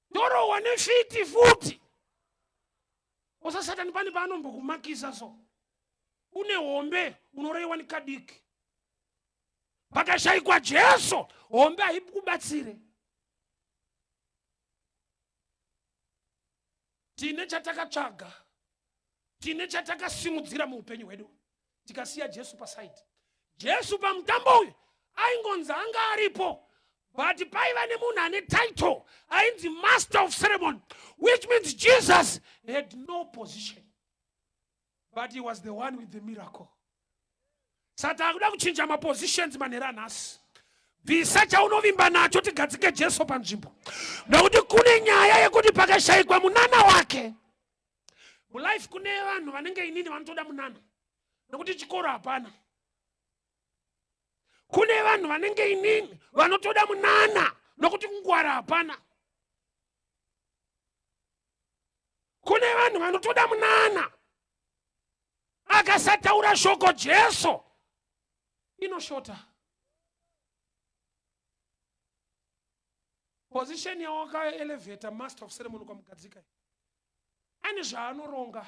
Speaker 1: ndorohwa nefiti futi osa satani pane paanombokumakisa so une hombe unoreiwa nekadiki pakashaikwa jesu hombe haikubatsire tine chatakatsvaga tine chatakasimudzira muupenyu hwedu tikasiya jesu pasaidi jesu pamutambo uyu aingonzi anga aripo but paiva nemunhu ane title ainzi master of ceremony which means jesus had no position but he was the one with the miracle saka akuda kuchinja mapositions manhero anhasi bvisa chaunovimba nacho tigadzike jesu panzvimbo nokuti kune nyaya yekuti pakashayikwa munana wake mulife kune vanhu vanenge inini vanotoda munana nokuti chikoro hapana kune vanhu vanenge inini vanotoda munana nokuti kungwara hapana kune vanhu vanotoda munana akasataura shoko jesu inoshota position yawakaelevata master of ceremony ukamugadzika ane zvaanoronga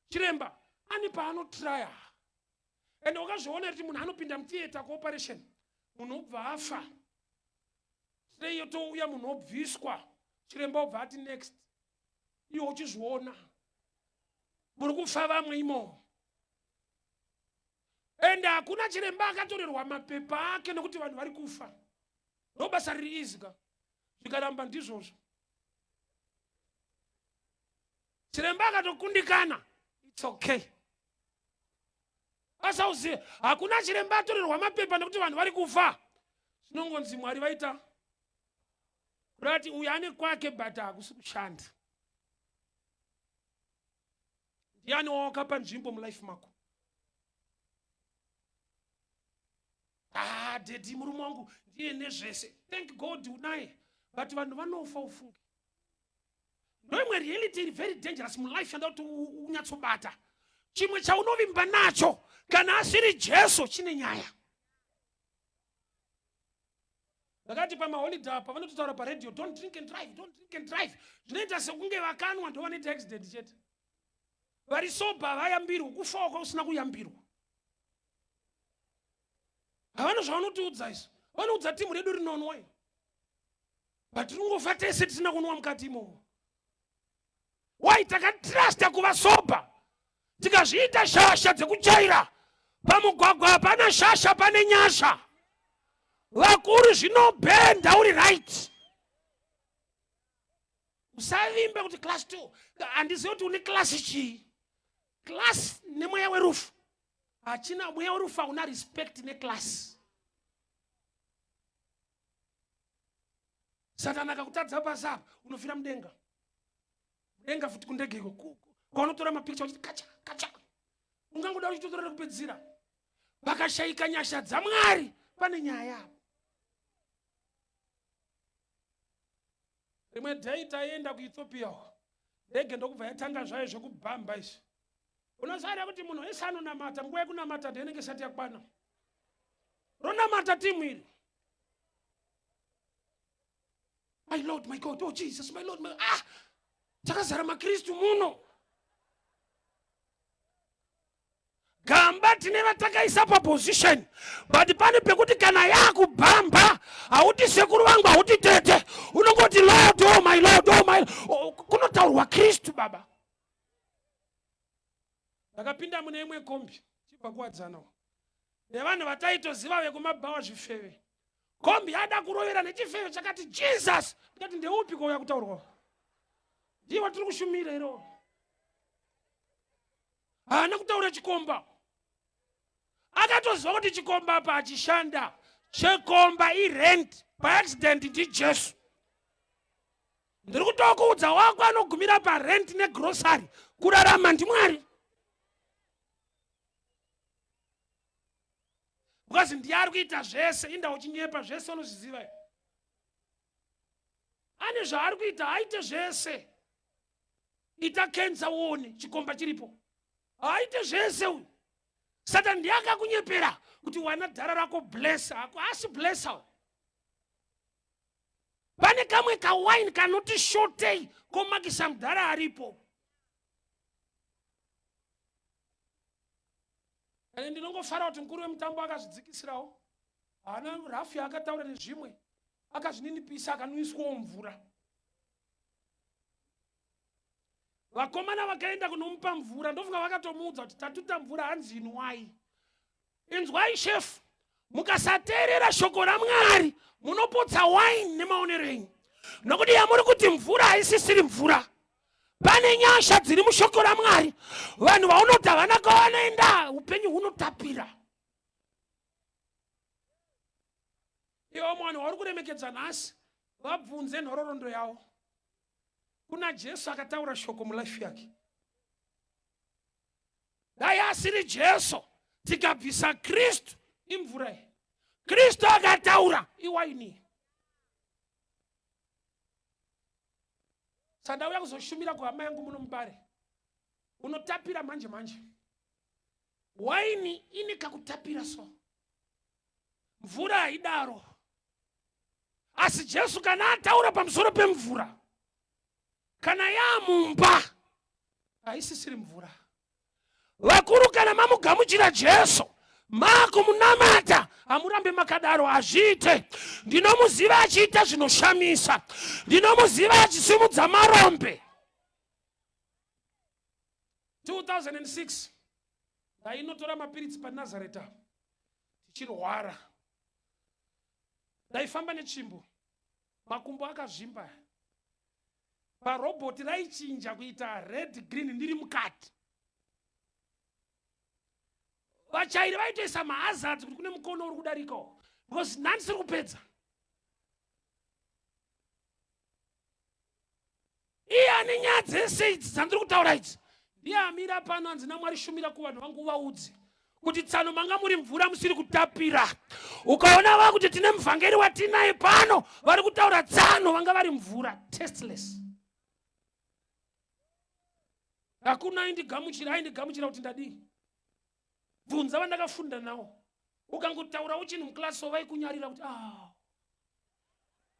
Speaker 1: chiremba ane paanotraya ende wakazviona kuti munhu anopinda mutheatre kuoperation munhu obva afa tray yotouya munhu obviswa chiremba obva ati next iwe uchizviona muri kufa vamwe imomo ende hakuna chiremba akatorerwa mapepa ake nekuti vanhu vari kufa ndo basa riri izi ka zvikaramba ndizvozvo chiremba akatokundikana its okay. Asi hauzive, hakuna chiremba atorerwa mapepa nekuti vanhu vari kufa. Zvinongonzi Mwari vaita kurati uyu ane kwake but hakusi kushanda. Ndiani wawakapa nzvimbo mulife mako? Ah, daddy, murume wangu ndiye nezvese. Thank God unaye, but vanhu vanofa ufunge. Ndoimwe reality iri very dangerous mulife yanda kuti unyatsobata. Chimwe chaunovimba nacho kana asiri Jesu chine nyaya. Vakati pamaholiday apa vanototaura paradio, don't drink and drive, don't drink and drive. Zvinoita sekunge vakanwa ndo vanoita accident chete. Vari sober vayambirwa, kufawo kwausina kuyambirwa. Havana zvavanotiudza isu. Vanoudza timu redu rinonwa iri, but tinongofa tese tisina kunwa mukati imomo. Why? Takatrusta kuva sober, tikazviita shasha dzekuchaira pamugwagwa. Hapana shasha, pane nyasha. Vakuru, zvinobhenda uri right. Usavimbe kuti class 2, handizivi kuti une class chii. Class nemweya werufu hachina. Mweya werufu hauna respect neclass. Satani akakutadza pasi apa, unofira mudenga, mudenga futi kundege iko kwaunotora mapikicha uchiti kacha kacha. Ungangoda uchitotora rekupedzisira, pakashayika nyasha dzaMwari, pane nyaya apa. Rimwe day taienda kuEthiopia uko, ndege ndokubva yatanga zvayo zvekubhamba izvi. Unoziva kuti munhu wese anonamata, nguva yekunamata ndeinenge isati yakwana. Ronamata timu iri, my Lord, my God, oh Jesus, my Lord, my... Ah, takazara makristu muno. Gamba tine vatakaisa paposition, but pane pekuti kana yakubhamba hauti sekuru vangu, hauti tete, unongoti Lord, oh my Lord, oh my oh, kunotaurwa Kristu baba. Ndakapinda mune imwe kombi chibva kuwadzana nevanhu vataitoziva vekumabhawa, zvifeve. Kombi yada kurovera nechifeve chakati Jesus. Ndikati, ndeupi kouya kutaurwa? Ndiye watiri kushumira iro. Haana kutaura chikomba, akatoziva kuti chikomba apa achishanda chekomba irent paaccident. NdiJesu ndiri kutokuudza. Wako anogumira parent negrocery, kurarama ndiMwari, because ndiye ari kuita zvese. Inda uchinyepa, zvese unozviziva. Ane zvaari kuita, aite zvese. Ita kenza uone chikomba chiripo, aite zvese uyu. Satan ndiye akakunyepera kuti wana dhara rako bless hako, asi blessa. Pane kamwe kawaini kanoti shotei komakisa mudhara aripo. Ane ndinongofara kuti mukuru wemutambo akazvidzikisirawo, haana rafu yaakataura nezvimwe, akazvininipisa, akanwiswawo mvura. Vakomana vakaenda kunomupa mvura, ndofunga vakatomuudza kuti tatuta mvura, hanzi inwai. Inzwai shefu, mukasateerera shoko raMwari munopotsa waini nemaonero enyu, nokuti yamuri kuti mvura haisisiri mvura. Pane nyasha dziri mushoko raMwari. Vanhu vaunoti havana kwavanoenda, upenyu hunotapira. Iwo mwana wauri kuremekedza nhasi, vabvunze nhororondo yavo. Kuna Jesu akataura shoko mulife yake. Dai asiri Jesu, tikabvisa Kristu, imvura iyi. Kristu akataura, iwaini. Sandauya kuzoshumira kuhama yangu muno mubare, unotapira manje manje. Waini ine kakutapira, so mvura haidaro. Asi Jesu kana ataura pamusoro pemvura, kana yaamumba haisisiri mvura. Vakuru, kana mamugamuchira Jesu, maakumunamata, hamurambe makadaro, hazviite. Ndinomuziva achiita zvinoshamisa, ndinomuziva achisimudza marombe. 2006 ndainotora mapiritsi paNazareta tichirwara. Ndaifamba netsvimbo, makumbo akazvimba, parobhoti raichinja kuita red, green, ndiri mukati. Vachairi vaitoisa mahazards kuti kune mukono uri kudarikawo because nhandisiri kupedza. Iye ane nyaya dzese idzi dzandiri kutaura idzi ndiye amira pano anzi namwari shumira kuvanhu vangu uvaudze kuti tsano manga muri mvura musiri kutapira. Ukaona vakuti tine muvhangeri watinaye pano vari kutaura tsano vanga vari mvura tasteless. Hakuna aindigamuchira, aindigamuchira kuti ndadii? Bvunza vandakafunda nawo. Ukangotaurawo chinhu muclass so vaikunyarira kuti ah.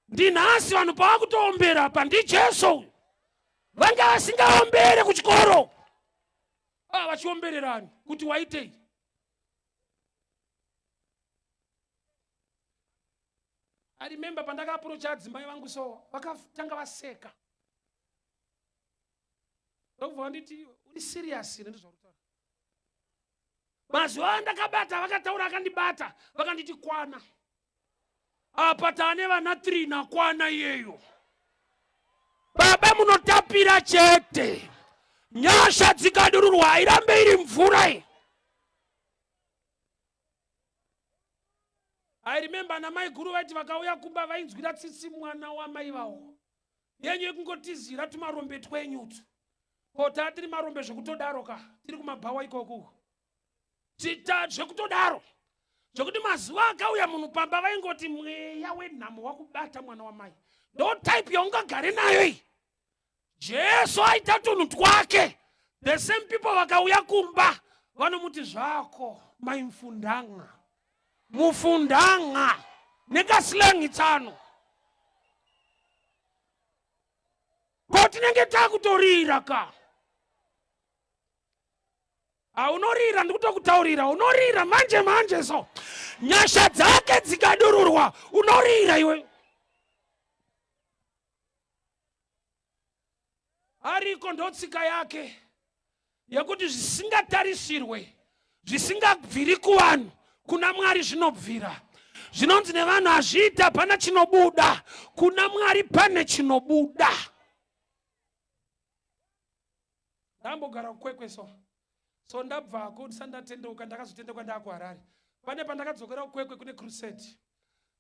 Speaker 1: Ndinhasi vanhu pavakutoombera apa ndiJesu uyu. Vanga vasingaombere kuchikoro. Ah, vachiombererani kuti waitei? I remember pandakaapproacha adzimai vangu so vakatanga vaseka. Ndokubva vanditi uri serious here ndizvauri kutaura. Mazuva andakabata vakataura akandibata vakanditi kwana. Apa taane vana 3 nakwana iyeyo. Baba munotapira chete. Nyasha dzikadururwa hairambe iri mvura iyi. I remember namai guru vaiti vakauya kumba vainzwira tsitsi mwana wamai vawo. Yenyu yekungotizira tumarombe twenyu utu. Ko taa tiri marombe zvekutodaro ka tiri kumabhawa ikoku. Tita zvekutodaro. Zvekuti mazuva akauya munhu pamba vaingoti mweya wenhamo wakubata mwana wamai. Ndo type yaungagare nayo iyi. Jesu aita tunhu twake. The same people vakauya kumba vanomuti zvako mai mfundanga. Mufundanga nekaslang tsano. Ko tinenge takutorira ka. Aunorira ndikutokutaurira unorira manje manje so. Nyasha dzake dzikadururwa unorira iwe. Ariko ndotsika yake yekuti zvisingatarisirwe zvisingabviri kuvanhu kuna Mwari zvinobvira. Zvinonzi nevanhu hazviita, hapana chinobuda. Kuna Mwari pane chinobuda. Ndambogara kuKwekwe so so ndabvako ndisati ndatendeuka, ndakazotendeuka ndaakuHarare. Pane pandakadzokera kuKwekwe kune crusade.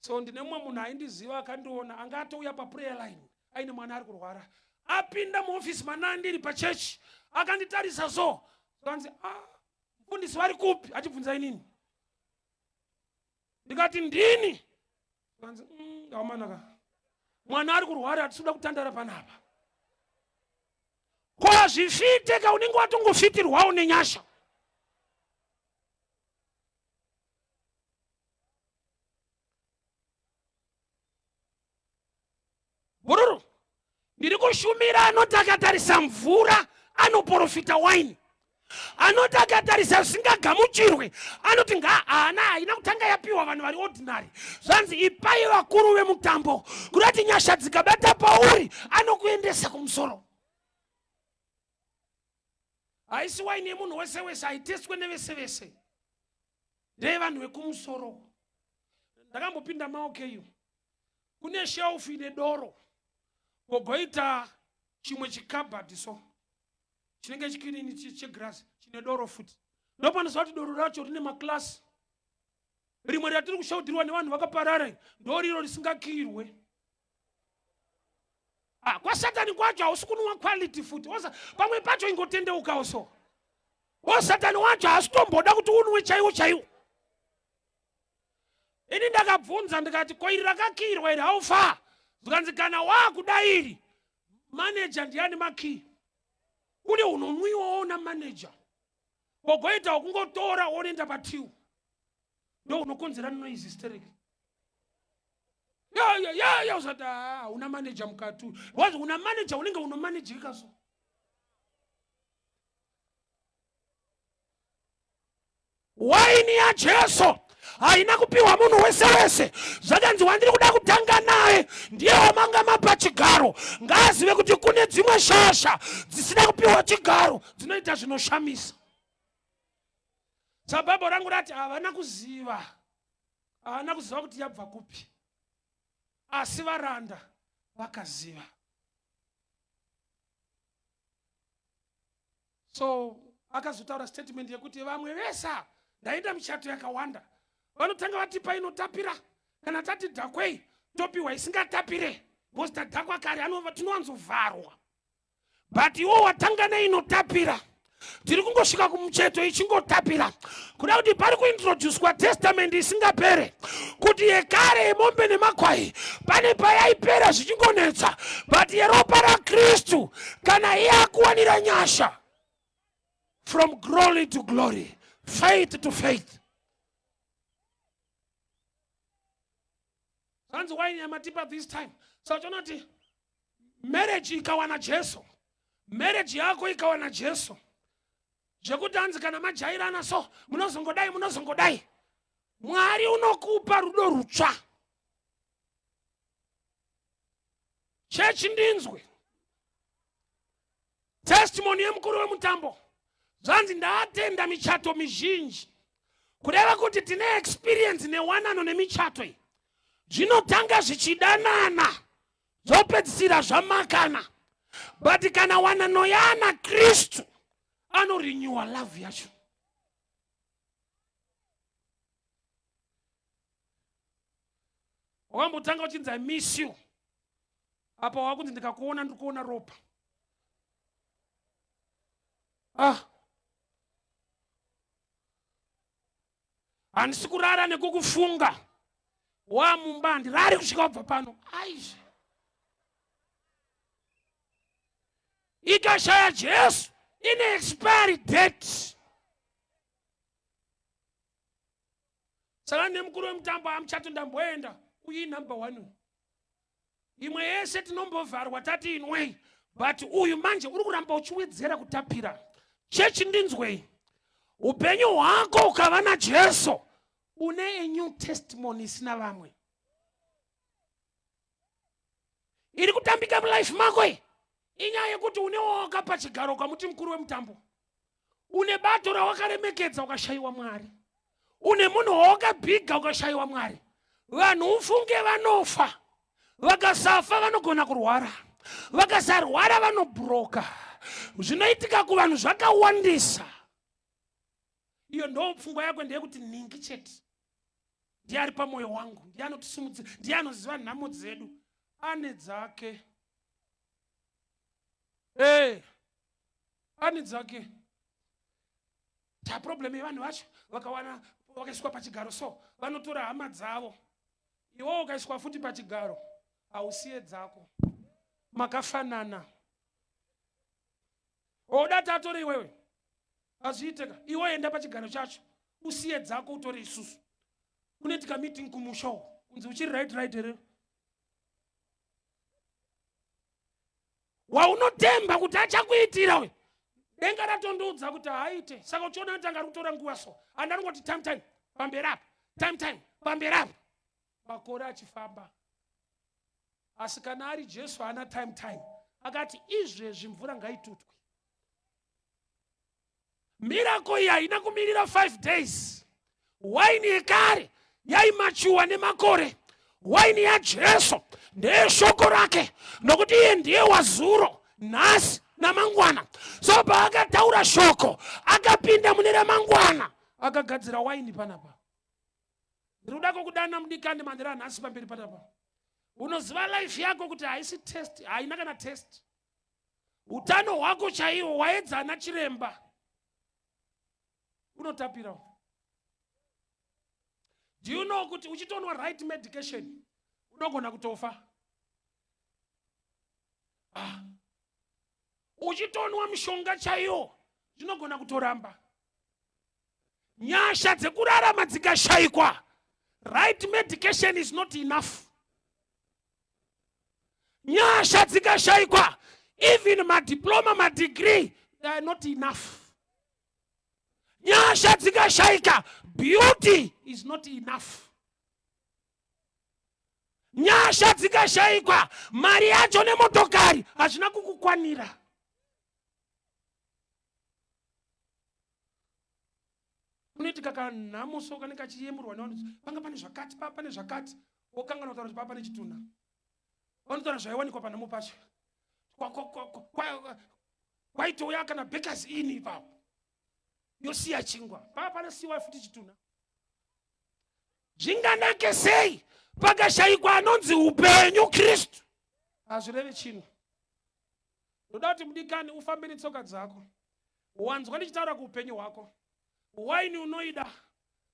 Speaker 1: So ndine mumwe munhu aindiziva akandiona anga atouya paprayer line aine mwana ari kurwara. Apinda muofisi manandiri pachechi akanditarisa so zvanzi ah, mufundisi vari kupi achibvunza inini. Ndikati ndini. Zvanzi ndaomanaka mwana ari kurwara hatisi kuda kutandara panapa. Ko hazvifite ka unenge watongofitirwawo nenyasha. Bhururu, ndiri kushumira anoti akatarisa mvura anoprofita waini, anoti akatarisa zvisingagamuchirwe anoti nga haana haina kutanga yapiwa vanhu vari ordinary. Zvanzi ipai vakuru vemutambo, kurati nyasha dzikabata pauri anokuendesa kumusoro. Haisi waini yemunhu wese wese, haitestwe nevese vese, ndeyevanhu vekumusoro. Ndakambopinda maOKU, kune shelf ine doro, kogoita chimwe chikabhadhi so chinenge chikirini chegirasi chine doro futi. Ndopanoziva kuti doro racho rine maklasi, rimwe ratiri kushaudhirwa nevanhu vakaparara ndoriro risingakirwe. Ah, kwasatani kwacho hausi kunwa quality futi. Osa pamwe pacho ingotendeukawo so. Osatani wacho haasi tomboda kuti unwe chaiwo chaiwo. Ini ndakabvunza ndikati ko iri rakakirwa iri how far? Zvikanzi kana waakuda iri manager ndiani makey. Kune unonwiwawo una manager. Kogoita wokungotora wonoenda patiu. Ndo unokonzera noise hysteric. Ya ya ya ya usati ah una manager mukati. Because una manager unenge unomanejeka so. Waini yaJesu haina kupiwa munhu wese wese. Zvakanzi wandiri kuda kutanga naye ndiye wamanga mapa chigaro. Ngaazive kuti kune dzimwe shasha dzisina kupiwa chigaro dzinoita zvinoshamisa. Sabhabho rangu rati havana kuziva, havana kuziva kuti yabva kupi, asi varanda vakaziva. So akazotaura statement yekuti vamwe vese Ndaenda michato yakawanda, vanotanga vatipa inotapira. Kana tati dhakwei, topiwa isingatapire because tadhakwa kare, tinowanzovharwa. But iwo watanga neinotapira, tiri kungosvika kumucheto ichingotapira. Kuda kuti pari kuintroducwa testament isingapere, kuti yekare yemombe nemakwai pane payaipera zvichingonetsa, but yeropa raKristu, kana iye akuwanira nyasha, from glory to glory, faith to faith. Zvanzi waini yamatipa this time. So chonoti marriage ikawana Jesu, marriage yako ikawana Jesu, zvekuti hanzi kana majairana so munozongodai, munozongodai, Mwari unokupa rudo rutsva. Chechi, ndinzwe testimony yemukuru wemutambo. Zvanzi ndaatenda michato mizhinji, kureva kuti tine experience newanano nemichato iyi. Zvinotanga zvichidanana, zvopedzisira zvamakana, but kana wanano yaana Kristu, anorenewa love yacho. Wakambotanga uchinzi "I miss you", apa wakunzi "Ndikakuona ndiri kuona ropa." Ah, handisi kurara nekukufunga. Wamumba, handirari kusvika wabva pano. Aizve, ikashaya Jesu ine expiry date. Saka nemukuru wemutambo amuchato ndamboenda, uyu number one. Imwe yese tinombovharwa tati inwei, but uyu manje uri kuramba uchiwedzera kutapira. Chechi, ndinzwei. Upenyu hwako ukava naJesu, une a new testimony isina vamwe. Iri kutambika mulife mako iyi inyaya yekuti une wawakapa chigaro, ukamuti mukuru wemutambo. Une bato rawakaremekedza, ukashayiwa Mwari. Une munhu wawakabhiga, ukashayiwa Mwari. Vanhu ufunge vanofa. Vakasafa vanogona kurwara, vakasarwara vanobhuroka. Zvinoitika kuvanhu zvakawandisa. Iyo ndo pfungwa yako ndeyekuti nhingi chete ndiye ari pamwoyo wangu, ndiye anotisimudzira, ndiye anoziva nhamo dzedu. Ane dzake. Hey, ane dzake. Taproblem yevanhu vacho, vakawana vakaiswa pachigaro so vanotora hama dzavo. Iwo ukaiswa futi pachigaro, hausiye dzako. Makafanana. Oda tatore iwewe, hazviiteka. Iwe enda pachigaro chacho, usiye dzako, utore isusu. Kunoitika meeting kumusha uko, kunzi uchiri right right here? Waunotemba kuti achakuitira uyu, denga ratondiudza kuti haaite. Saka uchiona kuti anga ari kutora nguva so, andanongoti time time pamberi apa, time time pamberi apa, makore achifamba. Asi kana ari Jesu, haana time time. Akati izvezvi mvura ngaitutwe. Miracle iyi haina kumirira 5 days. Waini yekare yaimachuwa nemakore. Waini yaJesu ndeyeshoko rake, nokuti iye ndiye wazuro, nhasi namangwana. So paakataura shoko, akapinda mune ramangwana, akagadzira waini panapa. Ndiri kuda kukudana, mudikani, manhero anhasi pamberi panapa. Unoziva life yako kuti haisi test, haina kana test. Utano hwako chaiwo waedzana chiremba, unotapira. Do you know kuti uchitonwa right medication unogona kutofa? Ah. Uchitonwa mishonga chaiwo zvinogona kutoramba. Nyasha dzekurarama dzikashayikwa, right medication is not enough. Nyasha dzikashayikwa, even madiploma, madegree, they are not enough. Nyasha dzikashayika, beauty is not enough. Nyasha dzikashayikwa, mari yacho nemotokari hazvina kukukwanira. Kunoitika kanhamo so kanenge kachiyemurwa nevanhu, panga pane zvakati, pa pane zvakati, wokanganwa kutaura kuti pa pane chitunha. Vanotaura zvaiwanikwa panhamo pacho. Kwaitouya kana Bakers Inn ipapo. Yosiya chingwa paa panosiyiwa futi chitunha. Zvinganake sei pakashayikwa anonzi upenyu Kristu? Hazvirevi chinhu. Ndoda kuti mudikani ufambe netsoka dzako. Wanzwa ndichitaura kuupenyu hwako. Waini unoida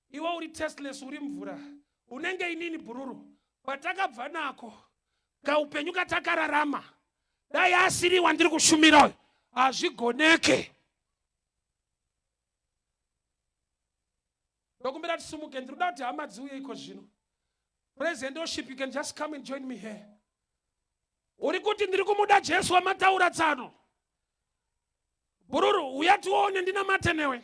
Speaker 1: iwe uri tasteless, uri mvura, unenge inini bhururu. Kwatakabva nako kaupenyu katakararama, dai asiri wandiri kushumira uyu, hazvigoneke. Ndokumbira tisumuke, ndiri kuda kuti hama dziuye iko zvino. Praise and worship, you can just come and join me here. Uri kuti ndiri kumuda Jesu wamataura tsano. Bhururu, uya tione ndinamate newe.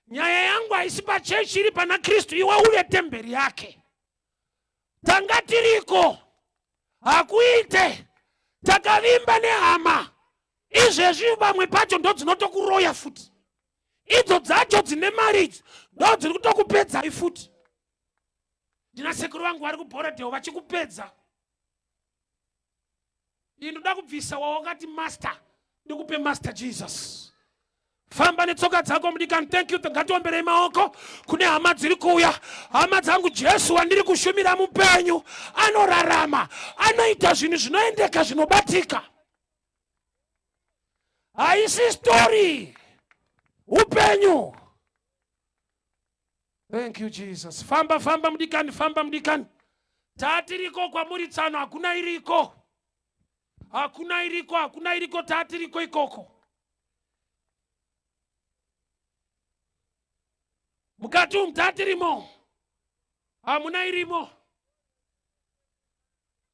Speaker 1: Nyaya yangu haisi pachechi, iri pana Kristu, iwe uve temberi yake. Tanga tiriko, hakuite. Takavimba nehama. Izvezvi vamwe pacho ndodzinotokuroya futi. Idzo dzacho dzine mari idzi ndodziri kutokupedzai futi. Ndina sekuru vangu vari kuBorodale vachikupedza. Iyi ndoda kubvisa wawakati master, ndikupe Master Jesus. Famba netsoka dzako mudikani. Thank you. Ngatiomberei maoko kune hama dziri kuuya. Hama dzangu, Jesu wandiri kushumira mupenyu, anorarama, anoita zvinhu zvinoendeka, zvinobatika. Haisi story, upenyu. Thank you Jesus. Famba famba mudikani, famba mudikani. Tatiriko kwamuri tsano, hakuna iriko. Hakuna iriko, hakuna iriko, tatiriko ikoko. Mukati umu tatirimo. Hamuna irimo.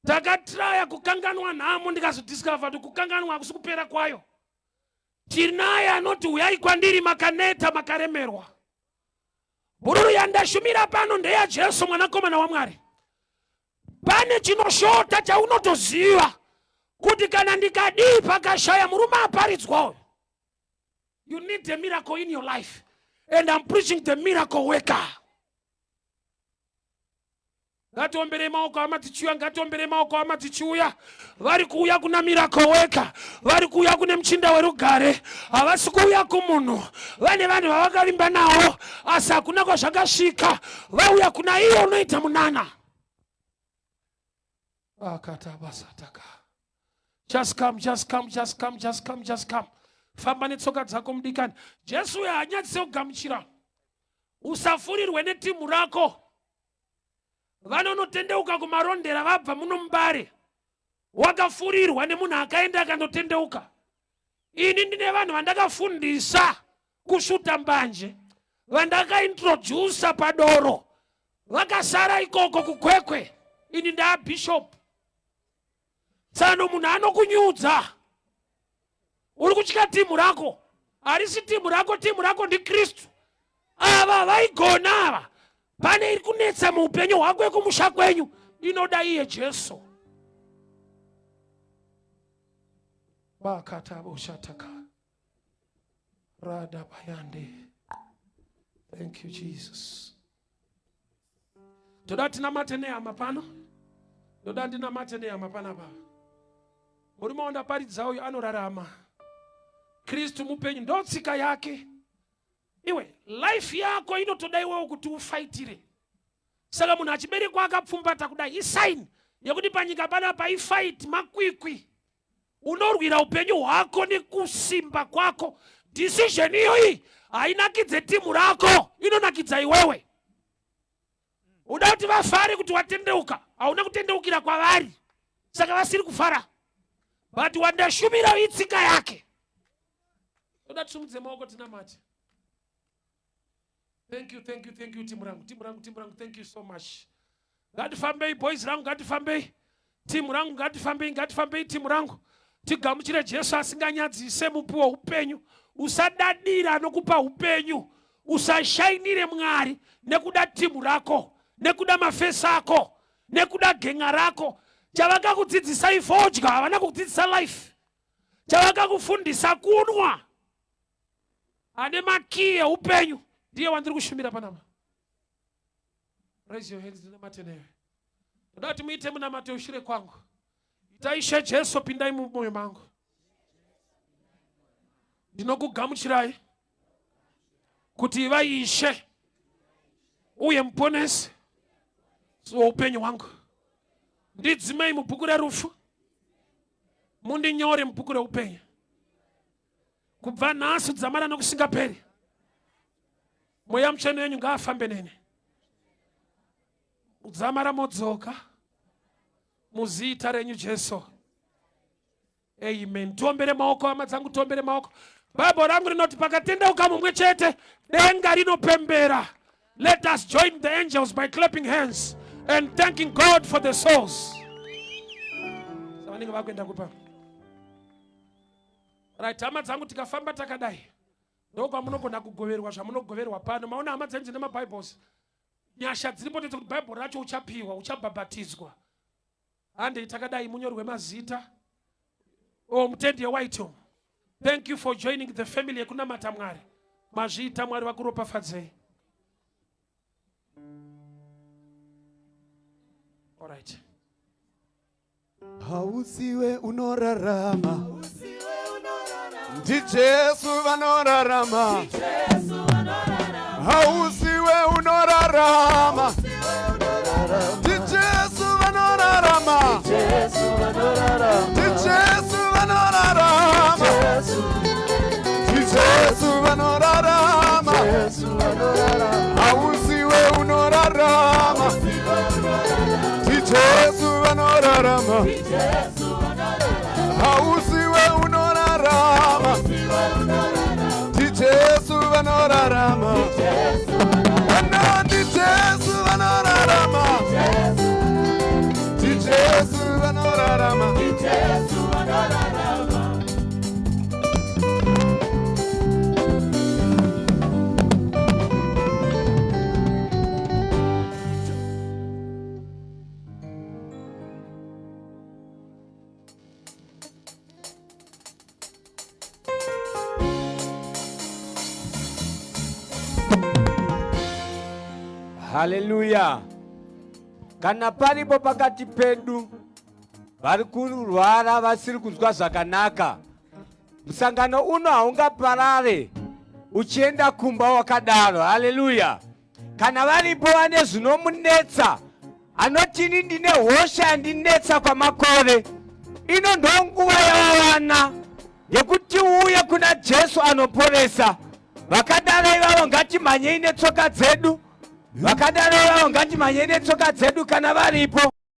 Speaker 1: Takatraya kukanganwa nhamo, ndikazodiscover kuti kukanganwa hakusi kupera kwayo. Tinaye anoti uyai kwandiri makaneta makaremerwa. Bhururu yandashumira pano ndeya Jesu mwanakomana waMwari. Pane chinoshota chaunotoziva kuti kana ndikadii pakashaya murume aparidzwa uyu. You need a miracle in your life and I'm preaching the miracle worker. Ngatiomberei maoko hama tichiuya, ngatiomberei maoko hama tichiuya. Vari kuuya kuna miracle worker, vari kuuya kune muchinda werugare, havasi kuuya kumunhu. Vane vanhu vavakavimba navo, asi hakuna kwazvakasvika. Vauya kuna iye unoita munana. Akatabasataka. Just come, just come, just come, just come, just come. Famba netsoka dzako mudikani. Jesu uyo haanyadzise kugamuchira. Usafurirwe netimu rako. Vanonotendeuka kumarondera vabva muno muMbare. Wakafurirwa nemunhu akaenda akandotendeuka. Ini ndine vanhu vandakafundisa kusvuta mbanje, vandakaintrodusa padoro, vakasara ikoko kuKwekwe. Ini ndaa bishop. Tsano munhu anokunyudza. Uri kutya timu rako. Harisi timu rako, timu rako ndiKristu. Ava vaigona ava. Pane iri kunetsa muupenyu hwako yekumusha kwenyu inoda iye Jesu. Bakataboshataka rada bayande. Thank you Jesus. Toda tinamate nehama pano. Ndoda ndinamate nehama panapa. Murume wandaparidza uyu anorarama. Kristu mupenyu, ndo tsika yake. Iwe life yako inotoda iwewo kuti ufaitire. Saka munhu achiberekwa akapfumbata kudai isign yekuti panyika panapa ifight, makwikwi. Unorwira upenyu hwako nekusimba kwako. Decision iyoyi hainakidze timu rako, inonakidza iwewe. Uda kuti vafare kuti watendeuka, hauna kutendeukira kwavari, saka vasiri kufara. But wandashumira itsika yake. Toda tisumudze maoko tinamate. Thank you, thank you, thank you, timu rangu, timu rangu, timu rangu, thank you so much. Ngatifambei boys rangu, ngatifambei. Timu rangu, ngatifambei, ngatifambei timu rangu. Tigamuchire Jesu asinganyadzise mupi weupenyu. Usadadira anokupa upenyu. Usashainire Mwari nekuda timu rako, nekuda mafesi ako, nekuda gen'a rako. Chavakakudzidzisa ifodya, havana kukudzidzisa life. Chavakakufundisa kunwa. Ane makii eupenyu ndiye wandiri kushumira panapa. Raise your hands, ndinamate newe. Ndoda kuti muite munamato ushure kwangu. Ita Ishe Jesu, pindai mumwoyo mangu. Ndinokugamuchirai. kuti ivai Ishe uye muponesi woupenyu hwangu. Ndidzimei mubhuku rerufu, mundinyore mubhuku reupenyu kubva nhasi dzamara nokusingaperi. Mweya Mutsvene wenyu ngaafambe neni dzamara modzoka muzita renyu Jesu. Amen. Tiombere maoko hama dzangu, tiombere maoko. Bible rangu rinoti pakatendeuka mumwe chete denga rinopembera. Let us join the angels by clapping hands and thanking God for the souls. Savanenge vakuenda kupa. Right, hama dzangu tikafamba takadai ndokwamunogona kugoverwa zvamunogoverwa pano. Maona hama dzenyu dzine maBibles. Nyasha dziripo ndedzekuti Bible racho uchapiwa, uchabhabhatidzwa. Handei takadai munyorwe mazita. Oh, mutendi yewhite umu. Thank you for joining the family yekunamata Mwari. Mazviita Mwari vakuropafadzei. All right.
Speaker 3: Hausiwe unorarama, ndiJesu vanorarama. Hausiwe unorarama, ndiJesu vanorarama, ndiJesu vanorarama, ndiJesu vanorarama. Hausiwe unorarama, ndiJesu vanorarama. Hausiwe unorarama, ndiJesu vanorarama. Vana ndiJesu vanorarama, ndiJesu vanorarama.
Speaker 4: Haleluya! Kana paripo pakati pedu vari kurwara vasiri kunzwa zvakanaka, musangano uno haungaparare uchienda kumba wakadaro. Haleluya! Kana varipo vane zvinomunetsa, anoti ini ndine hosha yandinetsa kwamakore, ino ndonguva yavawana yekuti uuye kuna Jesu anoporesa. Vakadaro ivavo ngatimhanyei netsoka dzedu, vakadaro ivavo ngatimhanyei netsoka dzedu kana varipo.